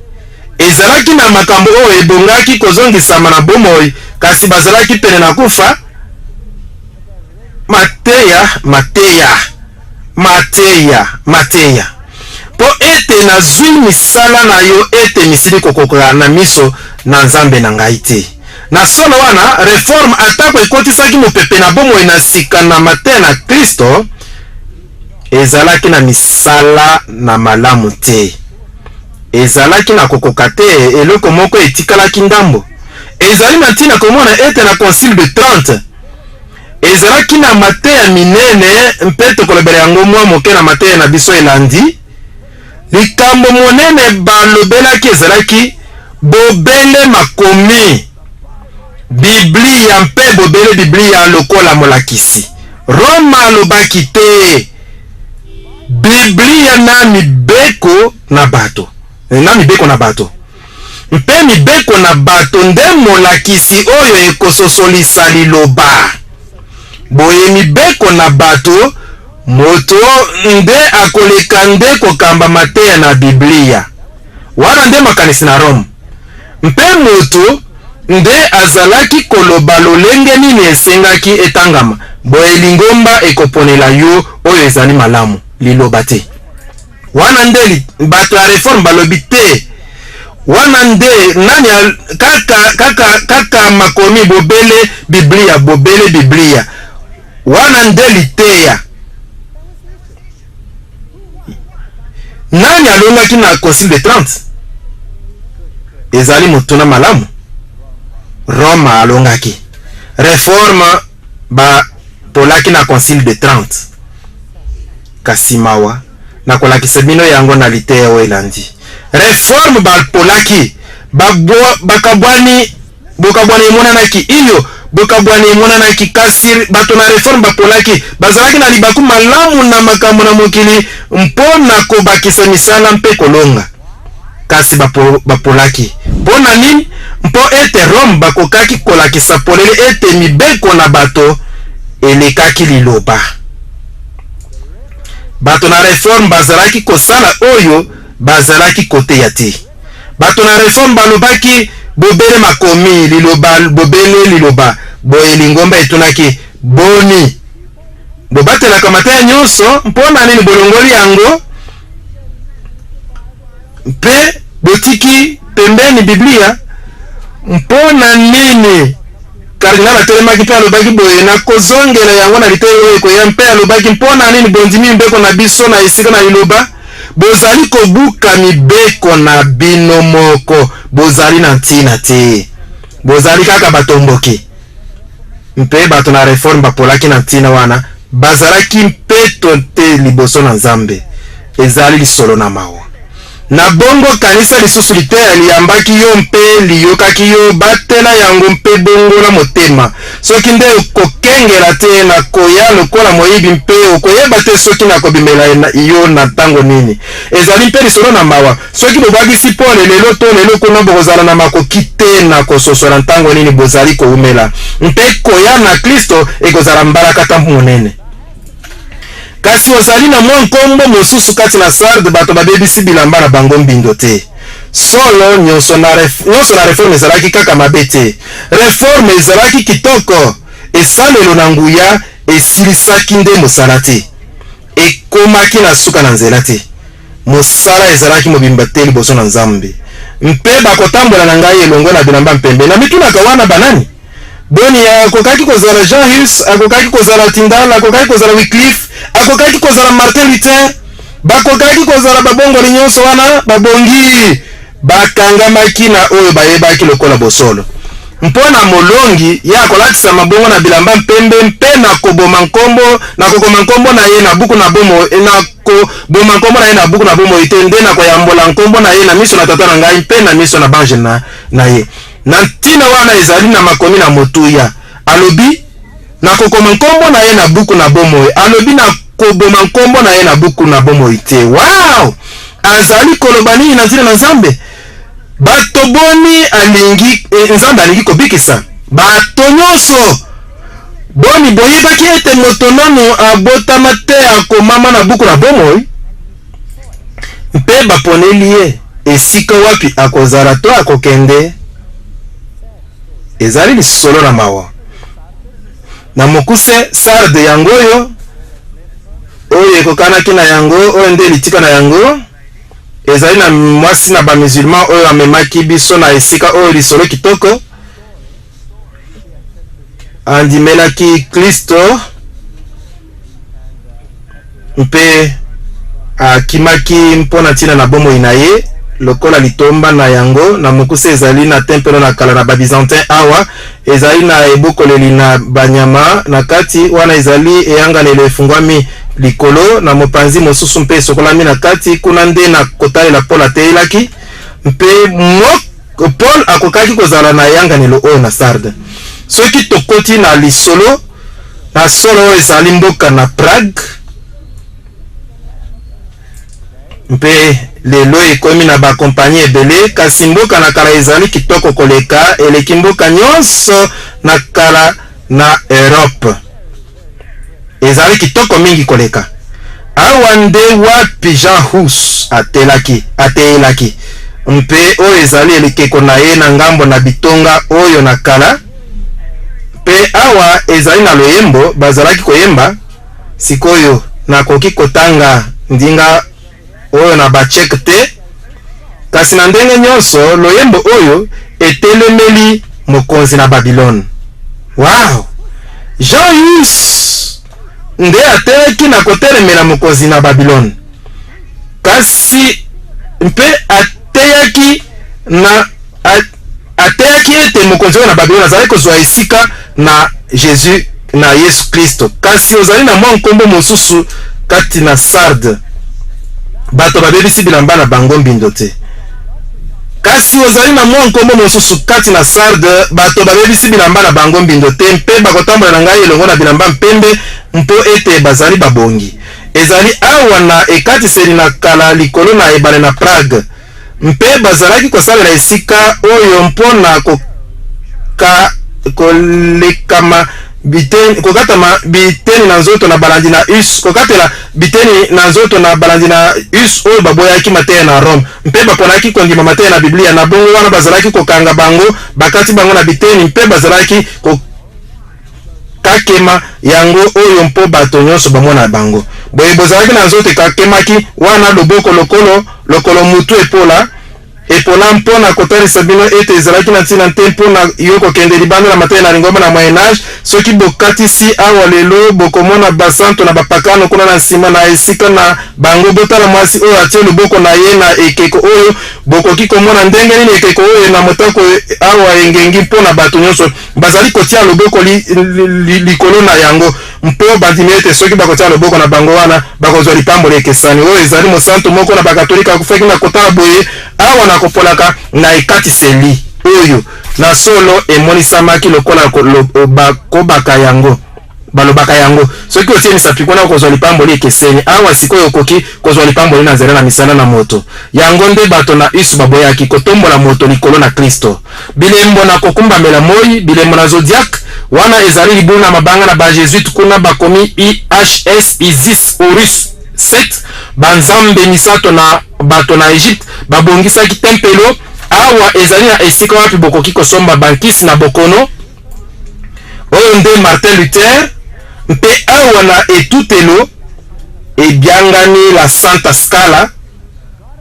S1: ezalaki na makambo oyo ebongaki kozongisama na bomoi, kasi bazalaki pene na kufa. Mateya, mateya, mateya, mateya. Mpo ete nazwi misala na yo ete misili kokoka na miso na Nzambe na ngai te. Na solo wana, Reforme, atako ekotisaki mopepe na bomoi na sika na mateya na Klisto, ezalaki na misala na malamu te. Ezalaki na kokoka te, eloko moko etikalaki ndambo. Ezali na ntina komona ete na Concile de Trente, ezalaki na mateya minene, mpe tokolobela yango mwa moke na mateya na biso elandi. Likambo monene balobelaki ezalaki bobele makomi, Biblia mpe bobele Biblia lokola molakisi. Roma alobaki te Biblia na mibeko na bato, na mibeko na bato. Mpe mibeko na bato nde molakisi oyo ekososolisa liloba. Boye mibeko na bato, moto nde akoleka nde kokamba mateya na Biblia. Wana nde makanisi na Rome. Mpe moto nde azalaki koloba lolenge nini esengaki etangama, boye lingomba ekoponela yo oyo ezali malamu, liloba te. Wana nde bato ya reforme balobi te. Wana nde nani kaka kaka kaka makomi bobele Biblia, bobele Biblia. Wana nde liteya. Nani alongaki na Concile de Trente? Ezali motuna malamu. Roma alongaki. Reforme bapolaki na Concile de Trente. Kasi mawa, nakolakisa bino yango na liteya oyo elandi. Reforme bapolaki, bakabwani, bokabwani emonanaki, iyo, bokabwani emonanaki, kasi bato na Reforme bapolaki, bazalaki na libaku malamu na makambo na mokili mpo na kobakisa misala mpe kolonga. Kasi bapo, bapolaki. Mpo na nini? Mpo ete Rome bakokaki kolakisa polele ete mibeko na bato elekaki liloba. Bato na Reforme bazalaki kosala oyo bazalaki koteya te. Bato na Reforme balobaki bobele makomi, liloba, bobele liloba. Boye lingomba etunaki, Boni, bobatelaka mateya nyonso? Mpo na nini bolongoli yango mpe botiki pembeni Biblia? Mpo na nini? Kardinal atelemaki mpe alobaki boye, Nakozongela yango na liteyi oyo ekoya. Mpe alobaki, Mpo na nini bondimi mibeko na biso na esika na Liloba? Bozali kobuka mibeko na bino moko. Bozali na ntina te. Bozali kaka batomboki. Mpe bato na Reforme bapolaki na ntina wana, bazalaki mpeto te liboso na Nzambe. Ezali lisolo na mawa. Na bongo kanisa lisusu liteya liyambaki yo mpe liyokaki yo, batela yango mpe bongola motema. Soki nde okokengela te, nakoya lokola moyibi mpe okoyeba te soki nakobimela yo na ntango nini. Ezali mpe lisolo na mawa. Soki bobwakisi pole lelo to lelo kuna, bokozala na makoki te na kososola ntango nini bozali koumela, mpe koya na Klisto ekozala mbalakata monene. Kasi ozali na mwa nkombo mosusu kati na Sarde, bato babebisi bilamba na bango mbindo te. Solo, nyonso na, nyonso na Reforme ezalaki kaka mabe te. Reforme ezalaki kitoko. Esalelo na nguya esilisaki nde mosala te. Ekomaki na suka na nzela te. Mosala ezalaki mobimba te liboso na Nzambe. Mpe bakotambola na ngai elongo na bilamba mpembe. Namitunaka wana banani? Boni, akokaki kozala Jean Hus, akokaki kozala Tyndale, akokaki kozala Wycliffe, akokaki kozala Martin Luther, bakokaki kozala babongoli nyonso wana babongi, bakangamaki na oyo bayebaki lokola bosolo. Mpo na molongi, ye akolatisama bongo na bilamba mpembe, mpe nakoboma nkombo, nakokoma nkombo na ye na buku na bomoi, nakoboma nkombo na ye na buku na bomoi te, nde nakoyambola nkombo na ye na miso na Tata na ngai mpe na miso na banje na, na ye. Na ntina wana ezali na makomi na motuya. Alobi, Nakokoma nkombo na ye na buku na bomoi. Alobi, Nakoboma nkombo na ye na buku na bomoi te. Wow! Azali koloba nini na ntina na Nzambe? Bato boni alingi, eh, Nzambe alingi kobikisa? Bato nyonso. Boni boyebaki ete moto nanu abotama te akomama na buku na bomoi? Mpe baponeli ye esika wapi akozala to akokende. Ezali lisolo na mawa. Na mokuse, Sarde yango oyo, oyo ekokanaki na yango, oyo nde litika na yango. Ezali na mwasi na ba-musulman oyo amemaki biso na esika oyo lisolo kitoko. Andimelaki Klisto mpe akimaki mpo na ntina na bomoi na ye lokola litomba na yango. Na mokuse, ezali na tempelo na kala na ba-Byzantin. Awa ezali na ebokoleli na banyama na kati. Wana ezali eyanganelo efungwami likolo na mopanzi mosusu mpe esokolami na kati. Kuna nde na kotalela Paul ateyelaki mpe Paul akokaki kozala na eyanganelo oyo na Sardes. Soki tokoti na lisolo na solo, oyo ezali mboka na Prague, mpe lelo ekomi na bakompanyi ebele, kasi mboka na kala ezali kitoko koleka, eleki mboka nyonso na kala na Europe. Ezali kitoko mingi koleka. Awa nde wapi Jean Hus atelaki, ateyelaki, mpe oyo ezali elekeko na ye na ngambo na bitonga oyo na kala. Mpe awa ezali na loyembo bazalaki koyemba. Sikoyo, nakoki kotanga ndinga oyo na ba-Tchèque te, kasi na ndenge nyonso, loyembo oyo etelemeli mokonzi na Babilone. Wow! Jean Hus nde ateyaki na kotelemela mokonzi na Babilone, kasi mpe ateyaki na ateyaki ete mokonzi oyo na Babilone azalaki kozwa esika na Jesus, na Yesu Klisto. Kasi ozali na mwa nkombo mosusu kati na Sarde, bato babebisi bilamba na bango mbindo te. Kasi ozali na mwa nkombo mosusu kati na Sarde, bato babebisi bilamba na bango mbindo te, mpe bakotambola na ngai elongo na bilamba mpembe, mpo ete bazali babongi. Ezali awa na ekatiseli na kala likolo na ebale na Prague. Mpe bazalaki kosalela esika oyo mpo na koka, kolekama biteni, kokatama biteni na nzoto na balandi na Hus, kokatela biteni na nzoto na balandi na Hus oyo baboyaki mateya na Rome mpe baponaki kondima mateya na Biblia. Na bongo, wana bazalaki kokanga bango, bakati bango na biteni mpe bazalaki ko kakema yango oyo mpo bato nyonso bamona bango. Boye bozalaki na nzoto ekakemaki wana, loboko, lokolo, lokolo, mutu epola. Epola mpo na kotalisa bino ete ezalaki na ntina te mpo na yo kokende libanda na mateya na lingomba na Moyen Age. Soki bokatisi awa lelo, bokomona basantu na bapakano kuna na nsima na esika na bango. Botala mwasi oyo atie loboko na ye na ekeko oyo. Bokoki komona ndenge nini ekeko oyo na motako awa engengi mpo na bato nyonso. Bazali kotia loboko li, li, li, likolo na yango mpo bandimi ete soki bakotia loboko na bango wana bakozwa lipamboli ekesani. Oyo ezali mosantu moko na Bakatolika akufaki na kotala boye awa na kopolaka na ekatiseli oyo na solo emonisamaki lokola kobaka yango balobaka yango soki otie misapi kuna okozwa lipamboli ekeseni. Awa sikoyo okoki kozwa lipamboli na nzela na misala na moto. Yango nde bato na Hus baboyaki, kotombola moto likolo na Klisto. Bilembo na kokumbamela moi, bilembo na zodiac, wana ezali libulu na mabanga na ba-Jesuite kuna bakomi IHS, Isis, Horus, Set, banzambe misato na bato na Egypte babongisaki tempelo. Awa ezali na esika wapi bokoki kosomba bankisi na bokono. Oyo nde Martin Luther, mpe awa na etutelo ebiangami la Santa Scala,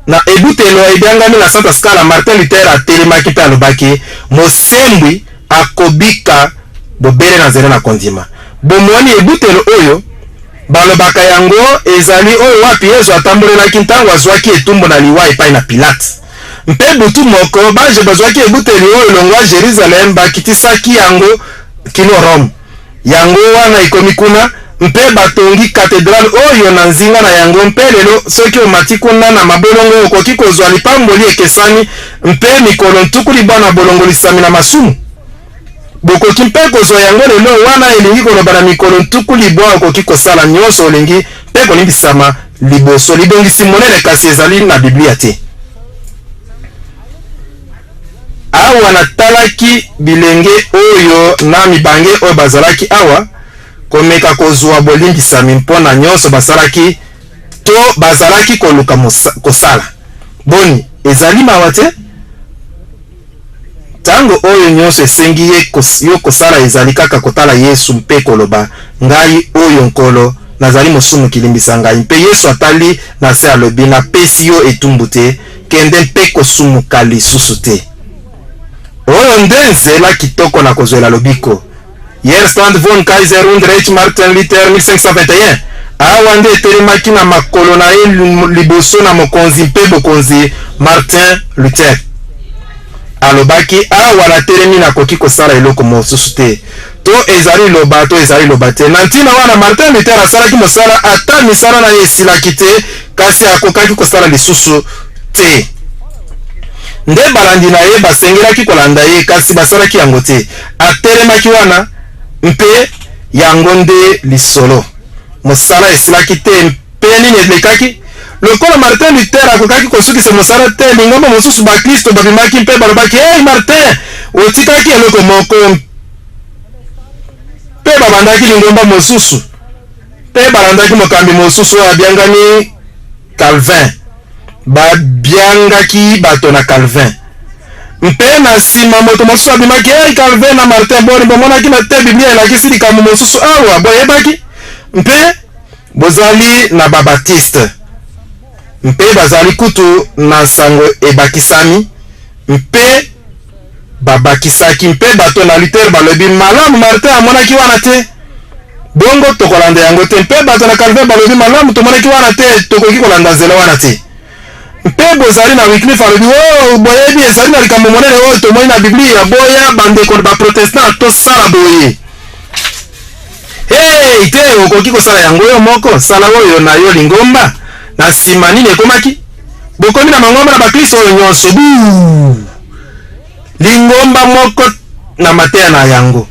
S1: na ebutelo ebiangami la Santa Scala, Martin Luther atelemaki mpe alobaki, Mosembwi akobika bobele na nzela na kondima. Bomoni ebutelo oyo balobaka yango ezali oyo wapi Yesu atambolelaki ntango azwaki etumbu na liwa epai na Pilate. Mpe butu moko, banje bazwaki ebuteli oyo longwa Jerusalem, bakitisaki yango kino Rome. Yango wana ekomi kuna, mpe batongi katedrale oyo na nzinga na yango. Mpe lelo, soki omati kuna na mabolongo, okoki kozwa lipamboli ekesani mpe mikolo 90 na bolongolisami na masumu. Bokoki mpe kozwa yango lelo, wana elingi koloba na mikolo 90 okoki kosala nyonso olingi mpe kolimbisama liboso. Libongisi monene, kasi ezali na Biblia te. Awa natalaki bilenge oyo na mibange oyo bazalaki awa komeka kozwa bolimbisami mpo na nyonso basalaki to bazalaki koluka kosala. Boni, ezali mawa te? Ntango oyo nyonso esengi ye yo kosala ezali kaka kotala Yesu mpe koloba, Ngai oyo, Nkolo, nazali mosumuki, limbisa ngai. Mpe Yesu atali na se alobi, Napesi yo etumbu te, kende mpe kosumuka lisusu te. Oyo nde nzela kitoko na kozwela lobiko. Hier stand von Kaiser und Reich Martin Luther 1521. Awa nde etelemaki na makolo na ye liboso na mokonzi mpe bokonzi Martin Luther. Alobaki, Awa natelemi, nakoki kosala eloko mosusu te. To ezali liloba to ezali liloba te. Na ntina wana Martin Luther asalaki mosala ata misala na ye esilaki te, kasi akokaki kosala lisusu te. Nde balandi na ye basengelaki kolanda ye, kasi basalaki yango te. Atelemaki wana, mpe yango nde lisolo. Mosala esilaki te, mpe nini elekaki? Lokola Martin Luther akokaki kosukisa mosala te, lingomba mosusu baklisto babimaki mpe balobaki, Hey Martin, otikaki eloko moko. Mpe babandaki lingomba mosusu, mpe balandaki mokambi mosusu oyo abiangami Calvin. Babiangaki bato na Calvin. Mpe na nsima moto mosusu abimaki, Hey Calvin na Martin, boni bomonaki na te Biblia elakisi likambo mosusu awa? Boyebaki? Mpe bozali na Babatiste, mpe bazali kutu na nsango ebakisami, mpe babakisaki. Mpe bato na Luther balobi, Malamu, Martin amonaki wana te, bongo tokolanda yango te. Mpe bato na Calvin balobi, Malamu, tomonaki wana te, tokoki kolanda nzela wana te. Mpe bozali na Wycliffe alobi, Oh, boyebi, ezali na likambo monene oyo tomoni na Biblia, boya bandeko baprotestant, tosala boye. Hey, te, okoki kosala yango yo moko, sala oyo na yo lingomba. Na nsima nini ekomaki? Bokomi na mangomba na baklisto oyo nyonso. Buu! Lingomba moko na mateya na yango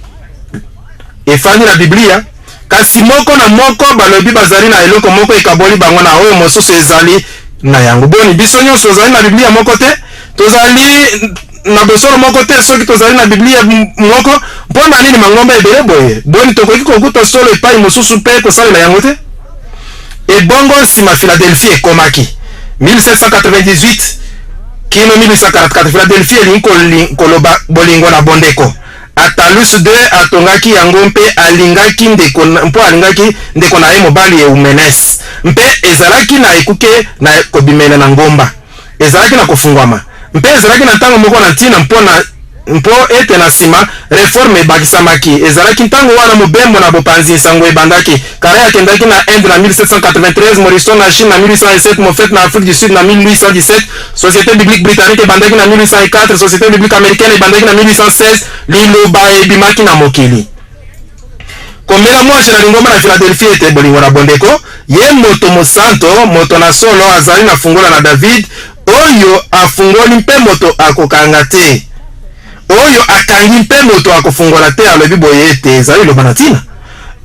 S1: efandi na Biblia, kasi moko na moko balobi bazali na eloko moko ekaboli bango na oyo mosusu ezali na yango. Boni, biso nyonso tozali na Biblia moko te? Tozali na bosolo moko te? Soki tozali na Biblia moko, mpo na nini mangomba ebele boye? Boni, tokoki kokuta solo epai mosusu mpe kosalela yango te? Ebongo nsima Philadelphie ekomaki 1798 kino 1844. Philadelphie elingi koloba bolingo na bondeko. Attalus II atongaki yango mpe alingaki ndeko mpo alingaki ndeko na ye mobali Eumenes, mpe ezalaki na ekuke na kobimela na ngomba. Ezalaki na kofungwama. Mpe ezalaki na ntango moko na ntina mpo na mpo ete na nsima reforme ebakisamaki. Ezalaki ntango wana mobembo na bopanzi nsango ebandaki. Carey akendaki na Inde na 1793, Morrison na Chine na 1807, Moffett na Afrique du Sud na 1817. Société biblique britannique ebandaki na 1804, Société biblique américaine ebandaki na 1816. Liloba ebimaki na mokili. Komela mwanje na lingomba na Philadelphie ete bolingo na bondeko, ye moto mosanto, moto na solo, azali na fungola na David, oyo afungoli mpe moto akokanga te, oyo akangi mpe moto akofungola te. Alobi boye ete ezali liloba na ntina.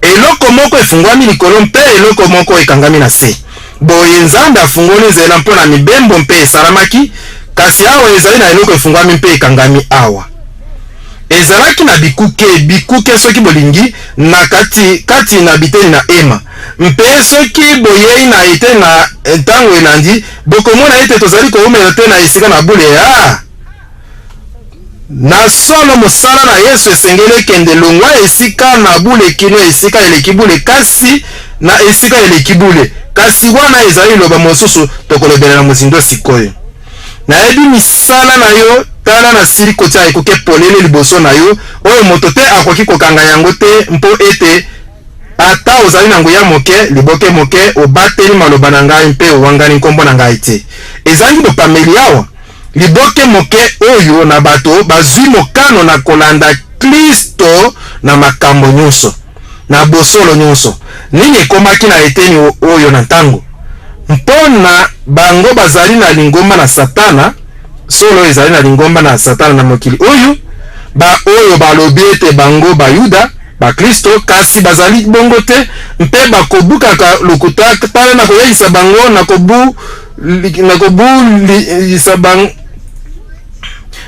S1: Eloko moko efungwami likolo mpe eloko moko ekangami na se. Boye Nzambe afungoli nzela mpo na mibembo mpe esalamaki, kasi awa ezali na eloko efungwami mpe ekangami awa. Ezalaki na bikuke, bikuke soki bolingi, na kati, kati na biteni na hema. Mpe soki boyei na eteni na ntango elandi, bokomona ete tozali koumela te na esika na bule. Ah! Na solo, mosala na Yesu esengeli ekende longwa esika na bule kino esika eleki bule, kasi na esika eleki bule. Kasi wana ezali liloba mosusu tokolobela na mozindo sikoyo. Nayebi misala na yo, tala nasili kotia ekuke polele liboso na yo, oyo moto te akoki kokanga yango te, mpo ete ata ozali na nguya moke, liboke moke, obateli maloba na ngai mpe owangani nkombo na ngai te. Ezangi bopameli awa? Liboke moke oyo na bato bazwi mokano na kolanda Klisto na makambo nyonso, na bosolo nyonso. Nini ekomaki na eteni oyo na ntango? Mpo na bango bazali na lingomba na Satana, solo ezali na lingomba na Satana na mokili oyo, baoyo balobi ete bango Bayuda, Baklisto, kasi bazali bongo te, mpe bakobukaka lokuta. Tala, nakoyeisa bango, nakobulisa bango,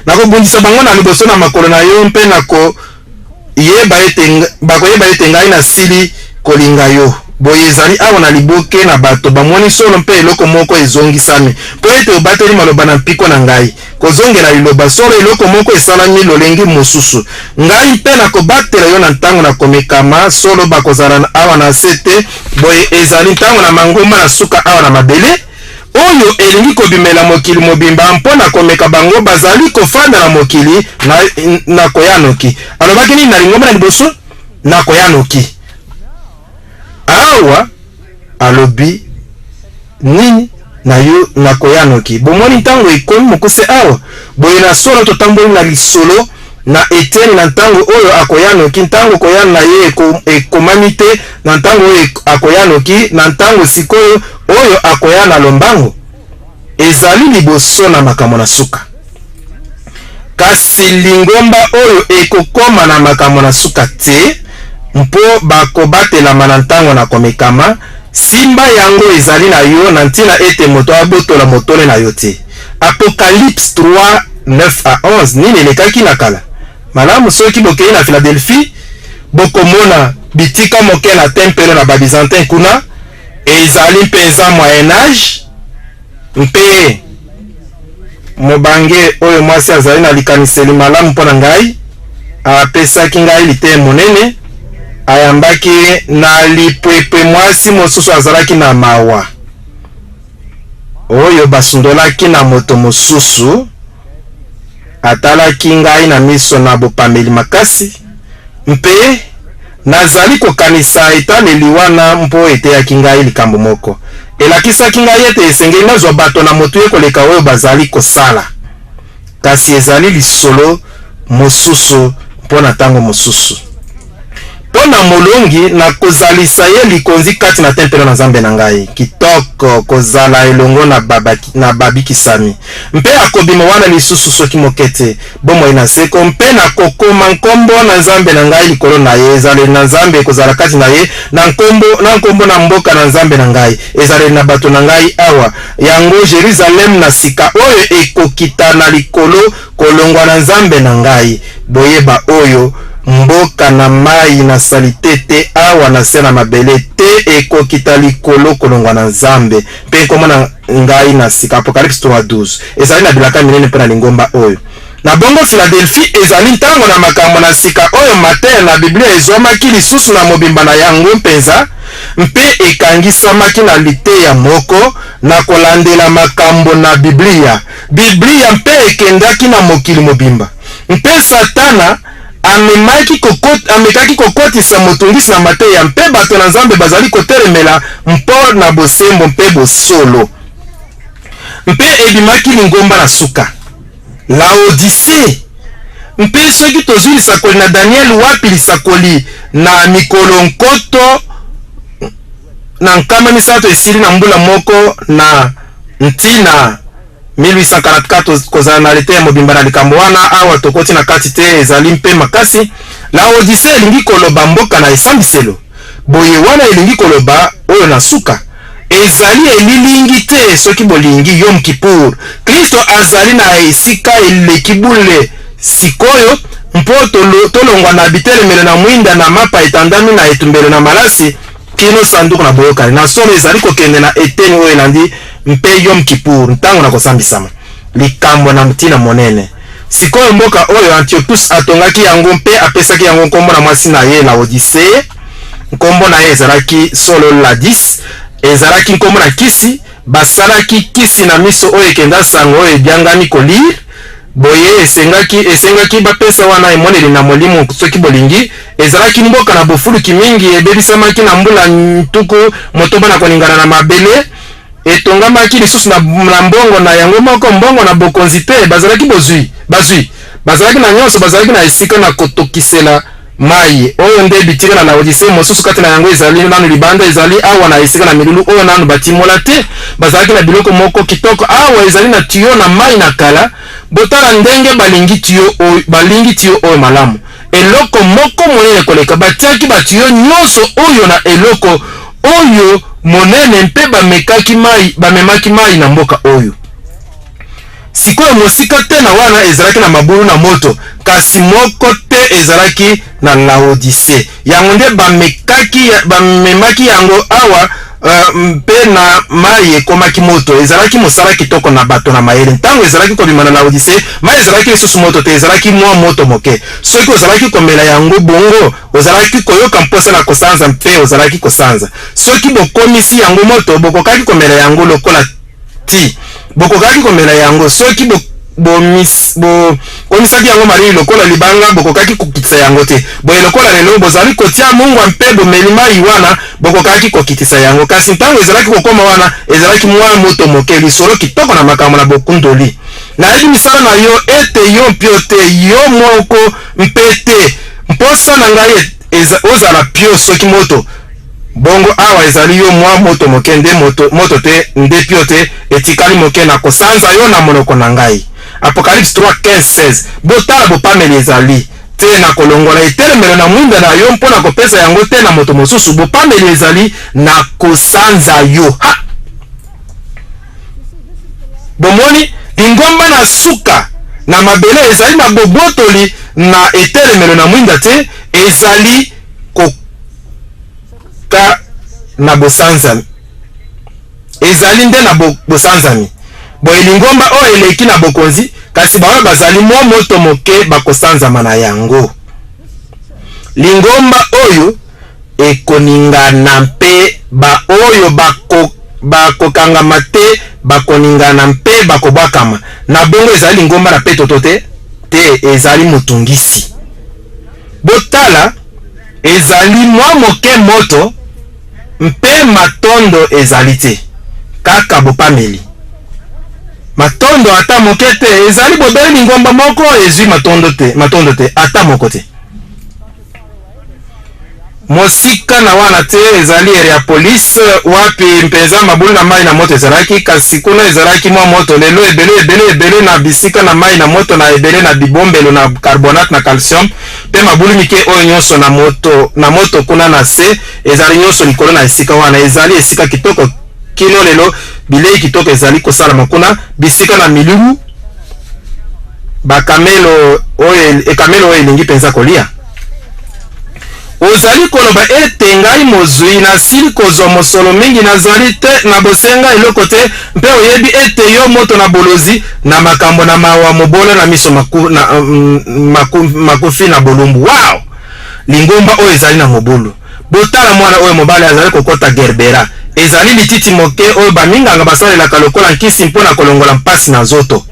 S1: nakobundisa bango na liboso na makolo na yo, mpe nakoyeba ete bakoyeba ete ngai nasili kolinga yo. Boye ezali awa na liboke na bato bamoni solo mpe eloko moko ezongisami, mpo ete obateli maloba na mpiko na ngai. Kozongela liloba solo, eloko moko esalami lolenge mosusu. Ngai mpe nakobatela yo na ntango na komekama. Solo bakozala awa na nse te. Boye ezali ntango na mangomba na suka awa na mabele, oyo elingi kobimela mokili mobimba mpo na komeka bango bazali kofanda na mokili. Na, nakoya noki. Alobaki nini na lingomba na liboso? Nakoya noki. Awa alobi nini na yo? Nakoya noki. Bomoni ntango ekomi mokuse awa. Boye na solo totamboli na lisolo na eteni na ntango oyo akoya noki, ntango koya na ye ekomami te, na ntango oyo akoya noki, na ntango sikoyo oyo akoya na lombango. Ezali liboso na makambo na suka. Kasi lingomba oyo ekokoma na makambo na suka te, mpo bakobatelama na ntango na komekama. Simba yango ezali na yo na ntina ete moto abotola motole na yo te. Apocalypse 3, 9 à 11. Nini elekaki na kala? Malamu, soki bokei na Philadelphie, bokomona bitika moke na tempelo na Babizantin kuna. Ezali mpenza Moyen Age. Mpe mobange oyo mwasi azali na likaniseli malamu mpo na ngai, apesaki ngai liteya monene. Ayambaki na lipwepwe mwasi mosusu azalaki na mawa, oyo basundolaki na moto mosusu. Atalaki ngai na miso na bopameli makasi, mpe nazali kokanisa etaleli wana mpo eteyaki ngai likambo moko. Elakisaki ngai ete esengeli nazwa bato na motuya koleka oyo bazali kosala. Kasi ezali lisolo mosusu mpo na ntango mosusu. Mpo na molongi, nakozalisa ye likonzi kati na tempelo na Nzambe na ngai. Kitoko kozala elongo na, na babikisami. Mpe akobima wana lisusu soki moke te. Bomoi na seko, mpe nakokoma nkombo na Nzambe na ngai likolo na ye. Ezaleli na Nzambe ekozala kati na ye, na nkombo na nkombo na mboka na Nzambe na ngai. Ezaleli na bato na ngai awa, yango Jerusalem na sika, oyo ekokita na likolo kolongwa na Nzambe na ngai. Boyeba oyo, mboka na mayi na salite te awa na se na mabele te ekokita likolo kolongwa na Nzambe, mpe nkombo na ngai na sika. Apocalypse 3:12. Ezali na bilaka minene mpo na lingomba oyo. Na bongo Philadelphie ezali ntango na makambo na sika oyo mateya na Biblia ezwamaki lisusu na mobimba na yango mpenza. mpe ekangisamaki na liteya moko na kolandela makambo na Biblia. Biblia mpe ekendaki na mokili mobimba. Mpe Satana amemaki kokot, amekaki kokotisa motungisi na mateya, mpe bato na Nzambe bazali kotelemela mpo na bosembo mpe bosolo. Mpe ebimaki lingomba na suka, Laodise. Mpe soki tozwi lisakoli na Daniel, wapi lisakoli na mikolo 1300 esili na mbula moko na ntina 1844, kozala na liteya mobimba na likambo wana, awa tokoti na kati te, ezali mpe makasi. Laodise elingi koloba mboka na esambiselo. Boye wana elingi koloba oyo na suka. Ezali elilingi te, soki bolingi, Yom Kippur. Klisto azali na esika eleki bule sikoyo, mpo tolongwa na bitelemelo na mwinda na mapa etandami na etumbelo na malasi kino sanduku na boyokani. Na solo ezali kokende na eteni oyo elandi mpe Yom Kippur, ntango na kosambisama. Likambo na ntina monene. Sikoyo mboka oyo Antiochus atongaki yango mpe apesaki yango nkombo na mwasi na ye Laodicee. Nkombo na ye ezalaki solo Ladis, ezalaki nkombo na kisi. Basalaki kisi na miso oyo ekenda sango oyo ebiangami collyre. Boye esengaki, esengaki bapesa wana emoneli na molimo, soki bolingi. Ezalaki mboka na bofuluki mingi, ebebisamaki na mbula 60 na koningana na mabele. Etongamaki lisusu na, na mbongo na yango moko, mbongo na bokonzi te. Bazalaki bozwi, bazwi. Bazalaki na nyonso, bazalaki na esika na kotokisela mai. Oyo nde bitika na Laodise, mosusu kati na yango ezali nanu libanda, ezali awa na esika na milulu oyo nanu batimola te. Bazalaki na biloko moko kitoko. Awa ezali na tiyo na mai na kala. Botala ndenge balingi tiyo oyo, balingi tiyo oyo malamu. Eloko moko monene koleka, batiaki batiyo nyonso oyo na eloko oyo monene mpe bamekaki mai, bamemaki mai na mboka oyo. Sikoyo, mosika te na wana ezalaki na mabulu na moto, kasi moko te ezalaki na Laodise. Yango nde bamekaki, bamemaki yango awa mpe na mai ekomaki moto. Ezalaki mosala kitoko na bato na mayele. Ntango ezalaki kobima na Laodise, mai ezalaki lisusu moto te, ezalaki mwa moto moke. Soki ozalaki komela yango bongo, ozalaki koyoka mposa na kosanza mpe ozalaki kosanza. Soki bokomisi yango moto, bokokaki komela yango lokola ti. Bokokaki komela yango soki bo bokomisaki yango malili lokola libanga, bokokaki kokitisa yango te. Boye lokola lelo bozali kotia mungwa mpe bomeli mai wana, bokokaki kokitisa yango. Kasi ntango ezalaki kokoma wana, ezalaki mwa moto moke. Lisolo kitoko na makambo na bokundoli. Nayebi misala na yo, ete yo mpio te, yo moko mpe te. Mposa na ngai ozala pio soki moto. Bongo awa ezali yo mwa moto moke nde moto, moto te nde pio te, etikali moke na kosanza yo na monoko na ngai. Apocalypse 3, 15, 16. Botala bopameli ezali te na kolongola etelemelo na mwinda na yo mpo na kopesa yango te na moto mosusu. Bopameli ezali na kosanza yo. Ha! Bomoni, lingomba na suka na mabele ezali na bobotoli na etelemelo na mwinda te, ezali koka na bosanzami. Ezali nde na bo, bosanzami. Boye lingomba oyo eleki na bokonzi, kasi baoyo bazali mwa moto moke bakosanzama na yango. Lingomba oyo ekoningana mpe baoyo bako, bakokangama te bakoningana mpe bakobwakama. Na bongo ezali lingomba na peto to te? Te, ezali motungisi. Botala, ezali mwa moke moto mpe matondo ezali te, kaka bopameli. Matondo ata moke te, ezali bobele lingomba moko ezwi matondo te, matondo te, ata moko te. Mosika na wana te ezali Heriapolis, wapi mpenza mabulu na mai na moto ezalaki, kasi kuna ezalaki mwa moto. Lelo ebele, ebele, ebele na bisika na mai na moto, na ebele na bibombelo na carbonate na calcium, mpe mabulu mike oyo nyonso na moto, na moto kuna na se, ezali nyonso likolo na esika wana. Ezali esika kitoko kino lelo, bilei kitoko ezali kosalama kuna, bisika na milulu, bakamelo oyo, ekamelo oyo elingi mpenza kolia. Ozali koloba ete, Ngai mozwi, nasili kozwa mosolo mingi, nazali te na bosenga eloko te, mpe oyebi ete yo moto na bolozi, na makambo na mawa, mobola na miso maku, na, maku, makufi na bolumbu. Wow! Lingomba oyo ezali na mobulu. Botala mwana oyo mobali azali kokota gerbera. Ezali lititi moke oyo baminganga basalelaka lokola nkisi mpo na kolongola mpasi na nzoto.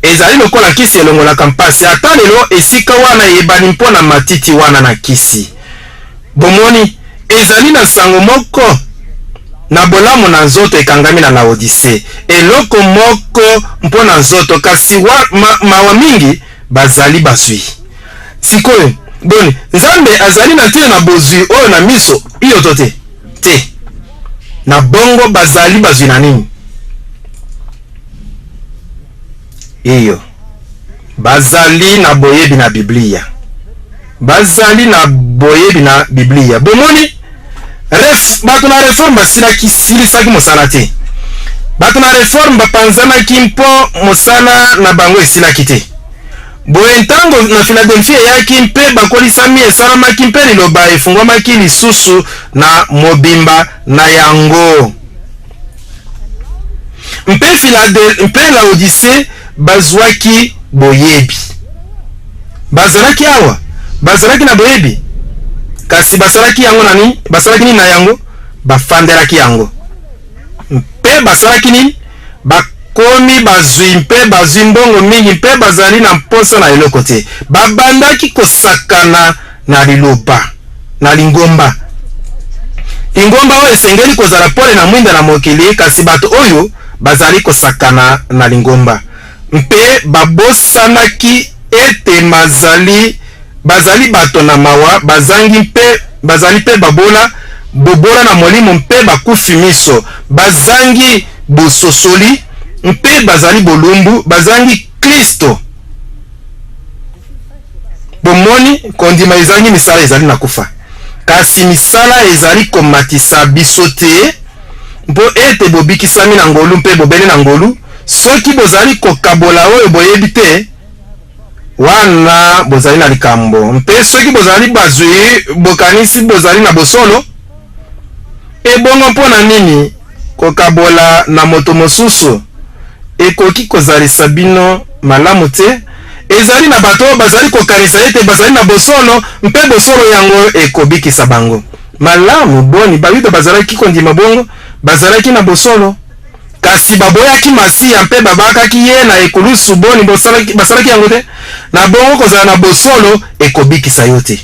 S1: Ezali lokola nkisi elongolaka mpasi. Ata lelo, esika wana eyebani mpo na matiti wana na nkisi. Bomoni, ezali na nsango moko na bolamu na nzoto ekangami na Laodise, eloko moko mpo na nzoto, kasi wa, ma, mawa mingi bazali bazwi. Sikoyo, boni, Nzambe azali na ntina na bozwi oyo na miso? Iyo to te? Te. Na bongo bazali bazwi na nini? Iyo. Bazali na boyebi na Biblia. Bazali na boyebi na Biblia. Bomoni, ref, bato na reforme basilaki silisaki mosala te. Bato na reforme bapanzanaki mpo mosala na bango esilaki te. Boye ntango na Philadelphie eyaki mpe bakolisami esalamaki mpe liloba efungwamaki lisusu na mobimba na yango. Mpe Philadel mpe Laodicee bazwaki boyebi. Bazalaki awa, bazalaki na boyebi, kasi basalaki yango na nini? Basalaki nini na yango? Bafandelaki yango. Mpe basalaki nini? Bakomi bazwi mpe bazwi mbongo mingi mpe bazali na mposa na eloko te. Babandaki kosakana na liloba, na lingomba. Lingomba oyo esengeli kozala pole na mwinda na mokili, kasi bato oyo bazali kosakana na lingomba. Mpe babosanaki ete mazali, bazali bato na mawa, bazangi mpe bazali mpe babola, bobola na molimo mpe bakufi miso, bazangi bososoli mpe bazali bolumbu, bazangi Klisto. Bomoni, kondima ezangi misala ezali na kufa. Kasi misala ezali komatisa biso te, mpo ete bobikisami na ngolu mpe bobele na ngolu. Soki bozali kokabola oyo boyebi te, wana bozali na likambo. Mpe soki bozali bazwi, bokanisi bozali na bosolo, ebongo mpo na nini kokabola na moto mosusu ekoki kozalisa bino malamu te? Ezali na bato oyo bazali kokanisa ete bazali na bosolo, mpe bosolo yango ekobikisa bango. Malamu, boni, Bayuda bazalaki kondima bongo? Bazalaki na bosolo. Kasi baboyaki Masiya mpe babakaki ye na ekulusu. Boni, bosalaki, basalaki yango te? Na bongo, kozala na bosolo ekobikisa yo te.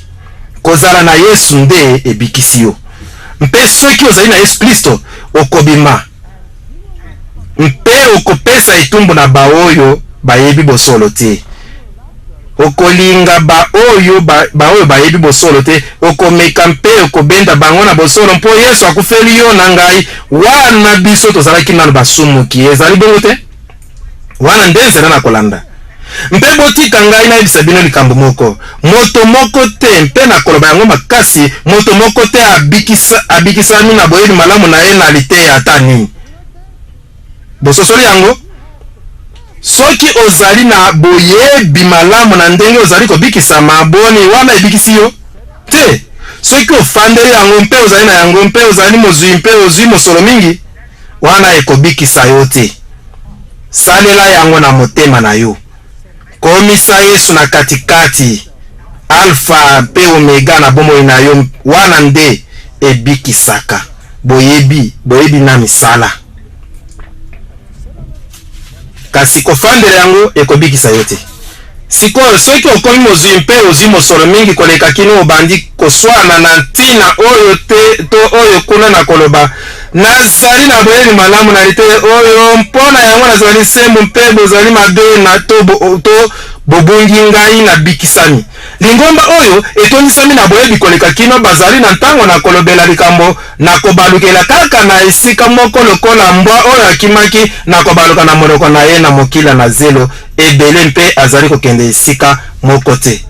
S1: Kozala na Yesu nde ebikisi yo. Mpe soki ozali na Yesu Klisto, okobima mpe okopesa etumbu na baoyo bayebi bosolo te. Okolinga baoyo ba, baoyo bayebi bosolo te, okomeka mpe okobenda bango na bosolo, mpo Yesu akufeli yo na ngai wana biso tozalaki nano basumuki. Ezali bongo te? Wana nde nzela na kolanda. Mpe botika ngai nayebisa bino likambo moko. Moto moko te, mpe nakoloba yango makasi, moto moko te abikisa, abikisami na boyebi malamu na ye na liteya ata nini. Bososoli yango? Soki ozali na boyebi malamu na ndenge ozali kobikisama, boni, wana ebikisi yo? Te. Soki ofandeli yango mpe ozali na yango mpe ozali mozwi mpe ozwi mosolo mingi, wana ekobikisa yo te. Salela yango na motema na yo. Komisa Yesu na katikati, Alfa mpe Omega na bomoi na yo, wana nde ebikisaka. Boyebi, boyebi na misala. Kasi kofandela yango ekobikisa yo te. Sikoyo, soki okomi mozwi mpe ozwi mosolo mingi koleka kino obandi koswana na ntina oyo te to oyo kuna na koloba, Nazali na boyebi malamu na liteya oyo, mpo na yango nazali sembo mpe bozali mabe na to, bo, to bobungi ngai nabikisami. Lingomba oyo etondisami na boyebi koleka kino bazali na ntango na kolobela likambo na kobalukela kaka na esika moko lokola mbwa oyo akimaki na kobaluka na monoko na ye na mokila na zelo ebele mpe azali kokende esika moko te.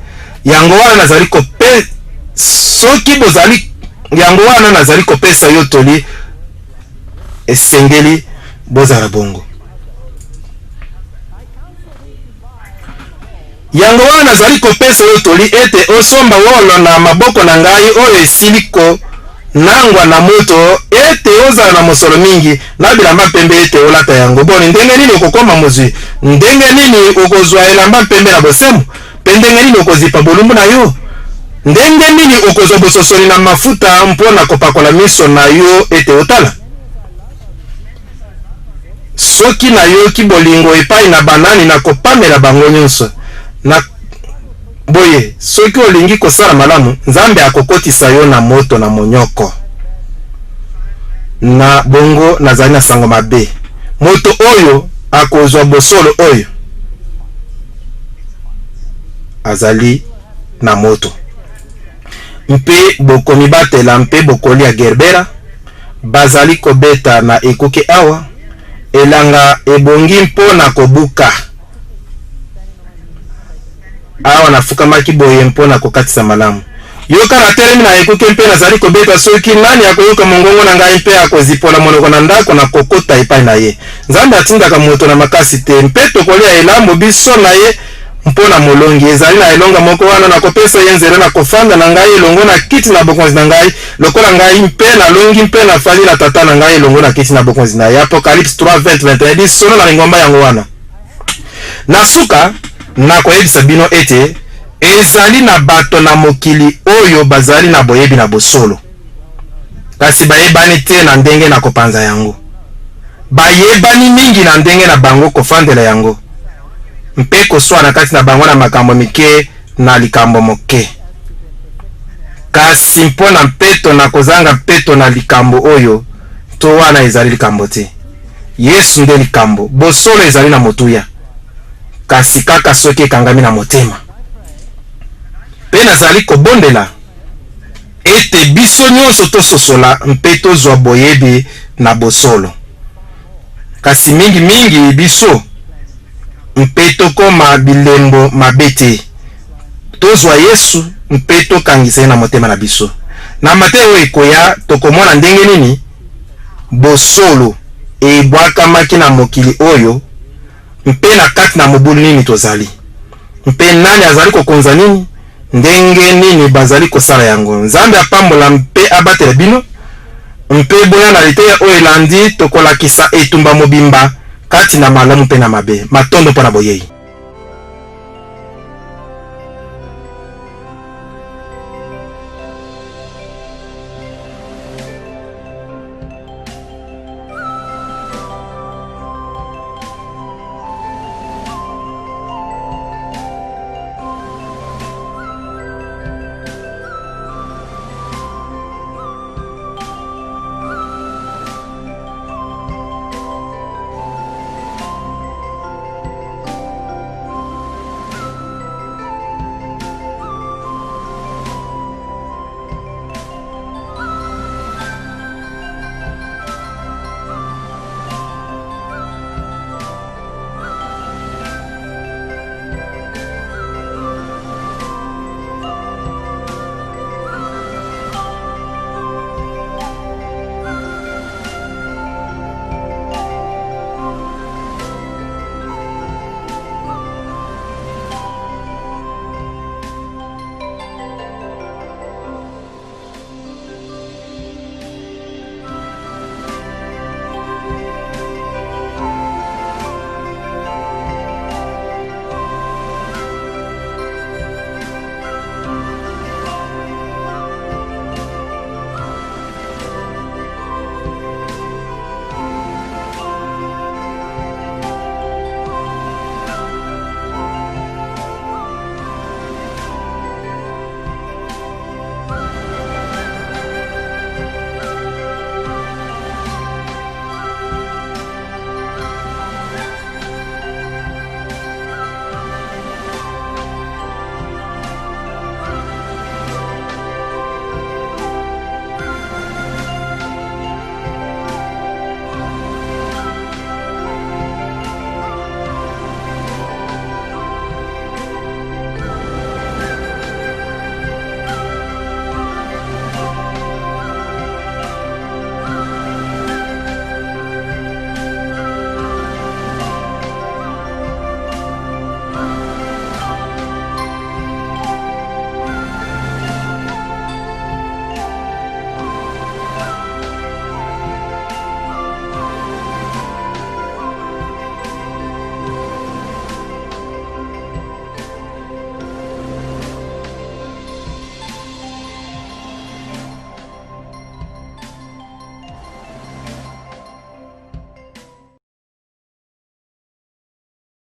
S1: Yango wana nazali kope soki bozali yango wana nazali kopesa yo toli, esengeli bozala bongo. Yango wana nazali kopesa yo toli ete osomba wolo na maboko na ngai oyo esili konangwa na moto, ete ozala na mosolo mingi, na bilamba mpembe ete olata yango. Boni, ndenge nini okokoma mozwi? Ndenge nini okozwa elamba mpembe na bosembo? Mpe ndenge nini okozipa bolumbu na yo? Ndenge nini okozwa bososoli na mafuta mpo na kopakola miso na yo ete otala? Soki nayoki bolingo epai na banani, nakopamela bango nyonso. Na boye, soki olingi kosala malamu, Nzambe akokotisa yo na moto na monyoko. Na bongo nazali na sango mabe. Moto oyo akozwa bosolo oyo azali na moto. Mpe bokomibatela mpe bokolia gerbera, bazali kobeta na ekuke awa, elanga ebongi mpo na kobuka. Awa nafukamaki boye mpo na kokatisa malamu. Yoka, natelemi na ekuke mpe nazali kobeta, soki nani akoyoka mongongo na ngai mpe akozipola monoko na ndako, nakokota epai na ye. Nzambe atindaka moto na makasi te, mpe tokolia elambo biso na ye mpo na molongi. Ezali na elonga moko wana nakopesa ye nzela na kofanda na ngai elongo na kiti na bokonzi na ngai, lokola ngai mpe nalongi mpe nafandi na Tata na ngai elongo na kiti na bokonzi na ye. Apocalypse 3, 20, 21. Lisolo na lingomba yango wana. Na suka, nakoyebisa bino ete ezali na bato na mokili oyo bazali na boyebi na bosolo, kasi bayebani te na ndenge na kopanza yango. Bayebani mingi na ndenge na bango kofandela yango mpe koswana kati na bango na makambo mike na likambo moke. Kasi mpo na mpeto na kozanga mpeto na likambo oyo to wana ezali likambo te. Yesu nde likambo. Bosolo ezali na motuya, kasi kaka soki ekangami na motema. Mpe nazali kobondela ete biso nyonso tososola mpe tozwa boyebi na bosolo, kasi mingi mingi biso, mpe tokoma bilembo mabe te. Tozwa Yesu mpe tokangisa ye na motema na biso. Na mateya oyo ekoya, tokomona ndenge nini bosolo ebwakamaki na mokili oyo mpe na kati na mobulu nini tozali, mpe nani azali kokonza nini, ndenge nini bazali kosala yango. Nzambe apambola mpe abatela bino, mpe boya na liteya oyo elandi, tokolakisa etumba mobimba kati na malamu mpe na mabe. Matondo mpo na boyei.